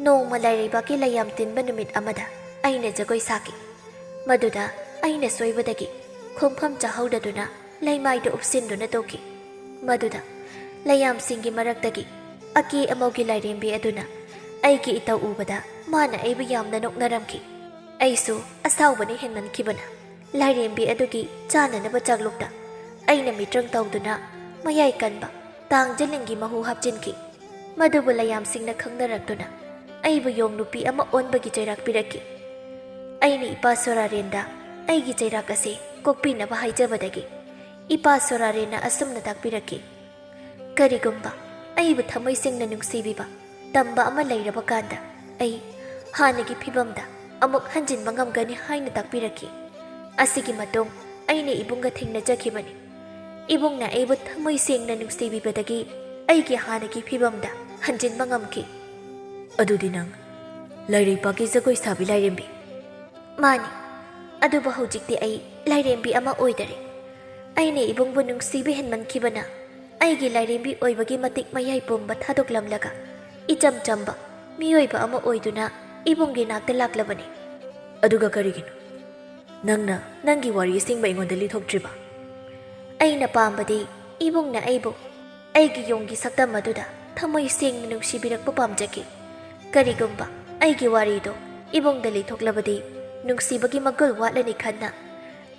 ꯅꯣꯡꯃ ꯂꯥꯏꯔꯩꯕꯥꯛꯀꯤ ꯂꯩꯌꯥꯝ ꯇꯤꯟꯕ ꯅꯨꯃꯤꯠ ꯑꯃꯗ ꯑꯩꯅ ꯖꯒꯣꯏ ꯁꯥꯈꯤ꯫ ꯃꯗꯨꯗ ꯑꯩꯅ ꯁꯣꯏꯕꯗꯒꯤ ꯈꯣꯡꯐꯝ ꯆꯥꯍꯧꯗꯗꯨꯅ ꯂꯩꯃꯥꯏꯗ ꯎꯞꯁꯤꯟꯗꯨꯅ ꯇꯣꯛꯈꯤ꯫ ꯃꯗꯨꯗ ꯂꯩꯌꯥꯝꯁꯤꯡꯒꯤ ꯃꯔꯛꯇꯒꯤ ꯑꯀꯦ ꯑꯃꯧꯒꯤ ꯂꯥꯏꯔꯦꯝꯕꯤ ꯑꯗꯨꯅ ꯑꯩꯒꯤ ꯏꯇꯧ ꯎꯕꯗ ꯃꯥꯅ ꯑꯩꯕꯨ ꯌꯥꯝꯅ ꯅꯣꯛꯅꯔꯝꯈꯤ꯫ ꯑꯩꯁꯨ ꯑꯁꯥꯎꯕꯅ ꯍꯦꯟꯃꯟꯈꯤꯕꯅ ꯂꯥꯏꯔꯦꯝꯕꯤ ꯑꯗꯨꯒꯤ ꯆꯥꯅꯅꯕ ꯆꯥꯛꯂꯨꯛꯇ ꯑꯩꯅ ꯃꯤꯇ꯭ꯔꯪ ꯇꯧꯗꯨꯅ ꯃꯌꯥꯏ ꯀꯟꯕ ꯇꯥꯡꯖꯂꯤꯡꯒꯤ ꯃꯍꯨ ꯍꯥꯞꯆꯤꯟꯈꯤ꯫ ꯃꯗꯨꯕꯨ ꯂꯩꯌꯥꯝꯁꯤꯡꯅ ꯈꯪꯅꯔꯛꯇꯨꯅ ꯑꯩꯕꯨ ꯌꯣꯡ ꯅꯨꯄꯤ ꯑꯃ ꯑꯣꯟꯕꯒꯤ ꯆꯩꯔꯥꯛ ꯄꯤꯔꯛꯈꯤ꯫ ꯑꯩꯅ ꯏꯄꯥ ꯁꯣꯔꯥꯔꯦꯟꯗ ꯑꯩꯒꯤ ꯆꯩꯔꯥꯛ ꯑꯁꯤ ꯀꯣꯛꯄꯤꯅꯕ ꯍꯥꯏꯖꯕꯗꯒꯤ ꯏꯄꯥ ꯁꯣꯔꯥꯔꯦꯟꯅ ꯑꯁꯨꯝꯅ ꯇꯥꯛꯄꯤꯔꯛꯈꯤ, ꯀꯔꯤꯒꯨꯝꯕ ꯑꯩꯕꯨ ꯊꯃꯣꯏ ꯁꯦꯡꯅ ꯅꯨꯡꯁꯤꯕꯤꯕ ꯇꯝꯕ ꯑꯃ ꯂꯩꯔꯕ ꯀꯥꯟꯗ ꯑꯩ ꯍꯥꯟꯅꯒꯤ ꯐꯤꯕꯝꯗ ꯑꯃꯨꯛ ꯍꯟꯖꯤꯟꯕ ꯉꯝꯒꯅꯤ ꯍꯥꯏꯅ ꯇꯥꯛꯄꯤꯔꯛꯈꯤ꯫ ꯑꯁꯤꯒꯤ ꯃꯇꯨꯡ ꯑꯩꯅ ꯏꯕꯨꯡꯒ ꯊꯦꯡꯅꯖꯈꯤꯕꯅꯤ꯫ ꯏꯕꯨꯡꯅ ꯑꯩꯕꯨ ꯊꯃꯣꯏ ꯁꯦꯡꯅ ꯅꯨꯡꯁꯤꯕꯤꯕꯗꯒꯤ ꯑꯩꯒꯤ ꯍꯥꯟꯅꯒꯤ ꯐꯤꯕꯝꯗ ꯍꯟꯖꯤꯟꯕ ꯉꯝꯈꯤ꯫ "ꯑꯗꯨꯗꯤ ꯅꯪ ꯂꯥꯏꯔꯩꯄꯥꯛꯀꯤ ꯖꯒꯣꯏ ꯁꯥꯕꯤ ꯂꯥꯏꯔꯦꯝꯕꯤ?" "ꯃꯥꯅꯤ꯫ ꯑꯗꯨꯕꯨ ꯍꯧꯖꯤꯛꯇꯤ ꯑꯩ ꯂꯥꯏꯔꯦꯝꯕꯤ ꯑꯃ ꯑꯣꯏꯗꯔꯦ꯫ ꯑꯩꯅ ꯏꯕꯨꯡꯕꯨ ꯅꯨꯡꯁꯤꯕ ꯍꯦꯟꯃꯟꯈꯤꯕꯅ ꯑꯩꯒꯤ ꯂꯥꯏꯔꯦꯝꯕꯤ ꯑꯣꯏꯕꯒꯤ ꯃꯇꯤꯛ ꯃꯌꯥꯏ ꯄꯨꯝꯕ ꯊꯥꯗꯣꯛꯂꯝꯂꯒ ꯏꯆꯝ ꯆꯝꯕ ꯃꯤꯑꯣꯏꯕ ꯑꯃ ꯑꯣꯏꯗꯨꯅ ꯏꯕꯨꯡꯒꯤ ꯅꯥꯛꯇ ꯂꯥꯛꯂꯕꯅꯤ꯫" "ꯑꯗꯨꯒ ꯀꯔꯤꯒꯤꯅꯣ ꯅꯪꯅ ꯅꯪꯒꯤ ꯋꯥꯔꯤ ꯑꯁꯦꯡꯕ ꯑꯩꯉꯣꯟꯗ ꯂꯤꯊꯣꯛꯇ꯭ꯔꯤꯕ?" "ꯑꯩꯅ ꯄꯥꯝꯕꯗꯤ ꯏꯕꯨꯡꯅ ꯑꯩꯕꯨ ꯑꯩꯒꯤ ꯌꯣꯡꯒꯤ ꯁꯛꯇꯝ ꯑꯗꯨꯗ ꯊꯃꯣꯏ ꯁꯦꯡꯅ ꯅꯨꯡꯁꯤꯕꯤꯔꯛꯄ ꯄꯥꯝꯖꯈꯤ꯫ ꯀꯔꯤꯒꯨꯝꯕ ꯑꯩꯒꯤ ꯋꯥꯔꯤꯗꯨ ꯏꯕꯨꯡꯗ ꯂꯤꯊꯣꯛꯂꯕꯗꯤ ꯅꯨꯡꯁꯤꯕꯒꯤ ꯃꯒꯨꯜ ꯋꯥꯠꯂꯅꯤ ꯈꯟꯅ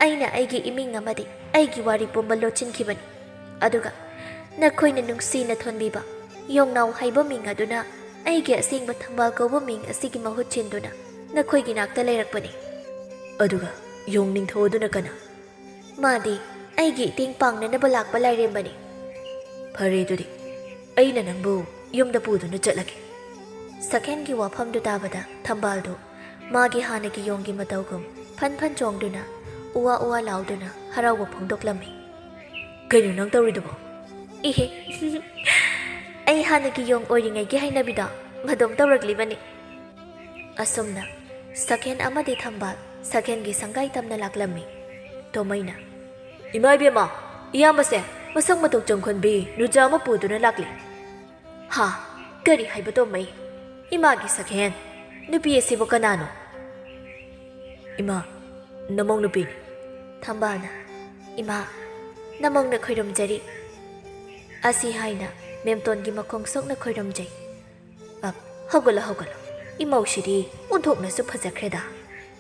ꯑꯩꯅ ꯑꯩꯒꯤ ꯏꯃꯤꯡ ꯑꯃꯗꯤ ꯑꯩꯒꯤ ꯋꯥꯔꯤ ꯄꯨꯝꯕ ꯂꯣꯠꯁꯤꯟꯈꯤꯕꯅꯤ꯫ ꯑꯗꯨꯒ ꯅꯈꯣꯏꯅ ꯅꯨꯡꯁꯤꯅ ꯊꯣꯟꯕꯤꯕ ꯌꯣꯡꯅꯥꯎ ꯍꯥꯏꯕ ꯃꯤꯡ ꯑꯗꯨꯅ ꯑꯩꯒꯤ ꯑꯁꯦꯡꯕ ꯊꯝꯕꯥꯜ ꯀꯧꯕ ꯃꯤꯡ ꯑꯁꯤꯒꯤ ꯃꯍꯨꯠ ꯁꯤꯟꯗꯨꯅ ꯅꯈꯣꯏꯒꯤ ꯅꯥꯛꯇ ꯂꯩꯔꯛꯄꯅꯤ꯫" "ꯑꯗꯨꯒ ꯌꯣꯡ ꯅꯤꯡꯊꯧ ꯑꯗꯨꯅ ꯀꯅꯥ?" "ꯃꯥꯗꯤ ꯑꯩꯒꯤ ꯏꯇꯦꯡ ꯄꯥꯡꯅꯅꯕ ꯂꯥꯛꯄ ꯂꯥꯏꯔꯦꯝꯕꯅꯤ꯫" "ꯐꯔꯦ, ꯑꯗꯨꯗꯤ ꯑꯩꯅ ꯅꯪꯕꯨ ꯌꯨꯝꯗ ꯄꯨꯗꯨꯅ ꯆꯠꯂꯒꯦ꯫" ꯁꯛꯍꯦꯟꯒꯤ ꯋꯥꯐꯝꯗꯨ ꯇꯥꯕꯗ ꯊꯝꯕꯥꯜꯗꯨ ꯃꯥꯒꯤ ꯍꯥꯟꯅꯒꯤ ꯌꯣꯡꯒꯤ ꯃꯇꯧꯒꯨꯝ ꯐꯟ ꯐꯟ ꯆꯣꯡꯗꯨꯅ ꯎꯋꯥ ꯎꯋꯥ ꯂꯥꯎꯗꯨꯅ ꯍꯔꯥꯎꯕ ꯐꯣꯡꯗꯣꯛꯂꯝꯃꯤ꯫ "ꯀꯩꯅꯣ ꯅꯪ ꯇꯧꯔꯤꯗꯨꯕꯣ?" "ꯏꯍꯦ, ꯑꯩ ꯍꯥꯟꯅꯒꯤ ꯌꯣꯡ ꯑꯣꯏꯔꯤꯉꯩꯒꯤ ꯍꯩꯅꯕꯤꯗꯣ ꯃꯗꯨꯝ ꯇꯧꯔꯛꯂꯤꯕꯅꯤ꯫" ꯑꯁꯨꯝꯅ ꯁꯛꯍꯦꯟ ꯑꯃꯗꯤ ꯊꯝꯕꯥꯜ ꯁꯛꯍꯦꯟꯒꯤ ꯁꯪꯒꯥꯏ ꯇꯝꯅ ꯂꯥꯛꯂꯝꯃꯤ꯫ ꯇꯣꯃꯩꯅ, "ꯏꯃꯥ ꯏꯕꯦꯝꯃ, ꯏꯌꯥꯝꯕꯁꯦ ꯃꯁꯛ ꯃꯇꯧ ꯆꯪꯈꯣꯟꯕꯤ ꯅꯨꯆꯥ ꯑꯃ ꯄꯨꯗꯨꯅ ꯂꯥꯛꯂꯤ꯫" "ꯍꯥ? ꯀꯔꯤ ꯍꯥꯏꯕ ꯇꯣꯃꯩ? ꯏꯃꯥꯒꯤ ꯁꯛꯍꯦꯟ? ꯅꯨꯄꯤ ꯑꯁꯤꯕꯨ ꯀꯅꯥꯅꯣ?" "ꯏꯃꯥ, ꯅꯃꯧ ꯅꯨꯄꯤꯅꯤ꯫" ꯊꯝꯕꯥꯜꯅ, "ꯏꯃꯥ, ꯅꯃꯧꯅ ꯈꯣꯏꯔꯨꯝꯖꯔꯤ꯫" ꯑꯁꯤ ꯍꯥꯏꯅ ꯃꯦꯝꯇꯣꯟꯒꯤ ꯃꯈꯣꯡ ꯁꯣꯛꯅ ꯈꯣꯏꯔꯨꯝꯖꯩ꯫ "ꯑꯞ, ꯍꯧꯒꯠꯂꯣ, ꯍꯧꯒꯠꯂꯣ꯫ ꯏꯃꯧꯁꯤꯗꯤ ꯑꯣꯟꯊꯣꯛꯅꯁꯨ ꯐꯖꯈ꯭ꯔꯦꯗ꯫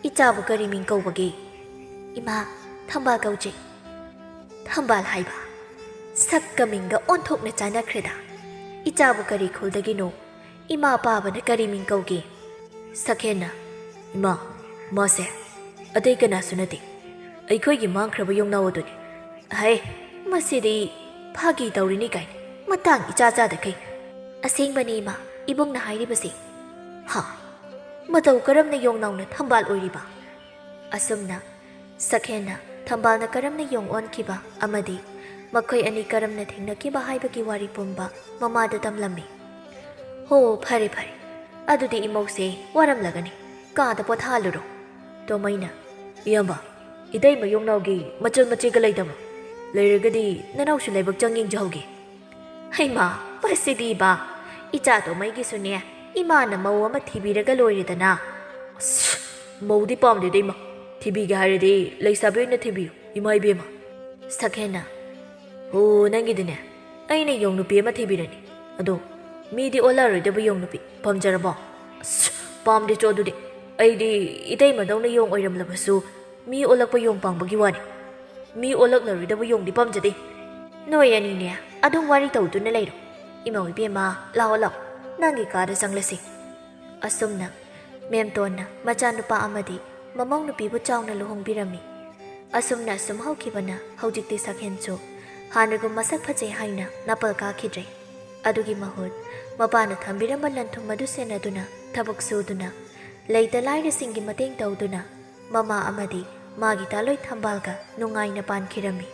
ꯏꯆꯥꯕꯨ ꯀꯔꯤ ꯃꯤꯡ ꯀꯧꯕꯒꯦ?" "ꯏꯃꯥ, ꯊꯝꯕꯥꯜ ꯀꯧꯖꯩ꯫" "ꯊꯝꯕꯥꯜ ꯍꯥꯏꯕ? ꯁꯛꯀ ꯃꯤꯡꯒ ꯑꯣꯟꯊꯣꯛꯅ ꯆꯥꯟꯅꯈ꯭ꯔꯦꯗ꯫ ꯏꯆꯥꯕꯨ ꯀꯔꯤ ꯈꯨꯜꯗꯒꯤꯅꯣ? ꯏꯃꯥ ꯄꯥꯕꯅ ꯀꯔꯤ ꯃꯤꯡ ꯀꯧꯒꯦ?" ꯁꯛꯍꯦꯟꯅ, "ꯏꯃꯥ, ꯃꯥꯁꯦ ꯑꯇꯩ ꯀꯅꯥꯁꯨ ꯅꯠꯇꯦ, ꯑꯩꯈꯣꯏꯒꯤ ꯃꯥꯡꯈ꯭ꯔꯕ ꯌꯣꯡꯅꯥꯎ ꯑꯗꯨꯅꯤ꯫" "ꯍꯩ, ꯃꯁꯤꯗꯤ ꯐꯥꯒꯤ ꯇꯧꯔꯤꯅꯤ ꯀꯥꯏꯅ ꯃꯇꯥꯡ ꯏꯆꯥ ꯆꯥꯗꯈꯩ꯫" "ꯑꯁꯦꯡꯕꯅꯤ ꯏꯃꯥ, ꯏꯕꯨꯡꯅ ꯍꯥꯏꯔꯤꯕꯁꯤ꯫ ꯍꯥ? ꯃꯇꯧ ꯀꯔꯝꯅ ꯌꯣꯡꯅꯥꯎꯅ ꯊꯝꯕꯥꯜ ꯑꯣꯏꯔꯤꯕ? ꯑꯁꯨꯝꯅ ꯁꯛꯍꯦꯟꯅ ꯊꯝꯕꯥꯜꯅ ꯀꯔꯝꯅ ꯌꯣꯡ ꯑꯣꯟꯈꯤꯕ ꯑꯃꯗꯤ ꯃꯈꯣꯏ ꯑꯅꯤ ꯀꯔꯝꯅ ꯊꯦꯡꯅꯈꯤꯕ ꯍꯥꯏꯕꯒꯤ ꯋꯥꯔꯤ ꯄꯨꯝꯕ ꯃꯃꯥꯗ ꯇꯝꯂꯝꯃꯤ꯫ "ꯍꯣ, ꯐꯔꯦ ꯐꯔꯦ, ꯑꯗꯨꯗꯤ ꯏꯃꯧꯁꯦ ꯋꯥꯔꯝꯂꯒꯅꯤ, ꯀꯥꯗ ꯄꯣꯊꯥꯍꯜꯂꯨꯔꯣ꯫" ꯇꯣꯃꯩꯅ, "ꯏꯌꯥꯝꯕ, ꯏꯇꯩꯃ ꯌꯣꯡꯅꯥꯎꯒꯤ ꯃꯆꯜ ꯃꯆꯦꯒ ꯂꯩꯇꯕ? ꯂꯩꯔꯒꯗꯤ ꯅꯅꯥꯎꯁꯨ ꯂꯥꯏꯕꯛ ꯆꯪ ꯌꯦꯡꯖꯍꯧꯒꯦ꯫" "ꯍꯩꯃꯥ, ꯃꯁꯤꯗꯤꯕ, ꯏꯆꯥ ꯇꯣꯃꯩꯒꯤꯁꯨꯅꯦ, ꯏꯃꯥꯅ ꯃꯧ ꯑꯃ ꯊꯤꯕꯤꯔꯒ ꯂꯣꯏꯔꯦꯗꯅ꯫" "ꯑꯁ, ꯃꯧꯗꯤ ꯄꯥꯝꯗꯦꯗ ꯏꯃꯥ, ꯊꯤꯕꯤꯒꯦ ꯍꯥꯏꯔꯗꯤ ꯂꯩꯁꯥꯕꯤ ꯑꯣꯏꯅ ꯊꯤꯕꯤꯌꯨ ꯏꯃꯥ ꯏꯕꯦꯝꯃ꯫" ꯁꯛꯍꯦꯟꯅ, "ꯍꯣ, ꯅꯪꯒꯤꯗꯤꯅꯦ, ꯑꯩꯅ ꯌꯣꯡ ꯅꯨꯄꯤ ꯑꯃ ꯊꯤꯕꯤꯔꯅꯤ꯫ ꯑꯗꯣ ꯃꯤꯗꯤ ꯑꯣꯜꯂꯛꯑꯔꯣꯏꯗꯕ ꯌꯣꯡ ꯅꯨꯄꯤ ꯄꯥꯝꯖꯔꯕꯣ?" "ꯑꯁ, ꯄꯥꯝꯗꯦꯆꯣ ꯑꯗꯨꯗꯤ꯫ ꯑꯩꯗꯤ ꯏꯇꯩꯃꯗꯧꯅ ꯌꯣꯡ ꯑꯣꯏꯔꯝꯂꯕꯁꯨ ꯃꯤ ꯑꯣꯜꯂꯛꯄ ꯌꯣꯡ ꯄꯥꯝꯕꯒꯤ ꯋꯥꯅꯤ꯫ ꯃꯤ ꯑꯣꯜꯂꯛꯂꯔꯣꯏꯗꯕ ꯌꯣꯡꯗꯤ ꯄꯥꯝꯖꯗꯦ꯫" "ꯅꯣꯏ ꯑꯅꯤꯅꯦ ꯑꯗꯨꯝ ꯋꯥꯔꯤ ꯇꯧꯗꯨꯅ ꯂꯩꯔꯣ꯫ ꯏꯃꯧ ꯏꯕꯦꯝꯃ, ꯂꯥꯛꯑꯣ ꯂꯥꯛꯑꯣ, ꯅꯪꯒꯤ ꯀꯥꯗ ꯆꯪꯂꯁꯤ꯫" ꯑꯁꯨꯝꯅ ꯃꯦꯝꯇꯣꯟꯅ ꯃꯆꯥꯅꯨꯄꯥ ꯑꯃꯗꯤ ꯃꯃꯧ ꯅꯨꯄꯤꯕꯨ ꯆꯥꯎꯅ ꯂꯨꯍꯣꯡꯕꯤꯔꯝꯃꯤ꯫ ꯑꯁꯨꯝꯅ ꯑꯁꯨꯝ ꯍꯧꯈꯤꯕꯅ ꯍꯧꯖꯤꯛꯇꯤ ꯁꯛꯍꯦꯟꯁꯨ ꯍꯥꯟꯅꯒꯨꯝ ꯃꯁꯛ ꯐꯖꯩ ꯍꯥꯏꯅ ꯅꯥꯄꯜ ꯀꯥꯈꯤꯗ꯭ꯔꯦ꯫ ꯑꯗꯨꯒꯤ ꯃꯍꯨꯠ ꯃꯄꯥꯅ ꯊꯝꯕꯤꯔꯝꯕ ꯂꯟ ꯊꯨꯝ ꯑꯗꯨ ꯁꯦꯟꯅꯗꯨꯅ, ꯊꯕꯛ ꯁꯨꯗꯨꯅ, ꯂꯩꯇ ꯂꯥꯏꯔꯁꯤꯡꯒꯤ ꯃꯇꯦꯡ ꯇꯧꯗꯨꯅ ꯃꯃꯥ ꯑꯃꯗꯤ ꯃꯥꯒꯤ ꯇꯥꯂꯣꯏ ꯊꯝꯕꯥꯜꯒ ꯅꯨꯡꯉꯥꯏꯅ ꯄꯥꯟꯈꯤꯔꯝꯃꯤ꯫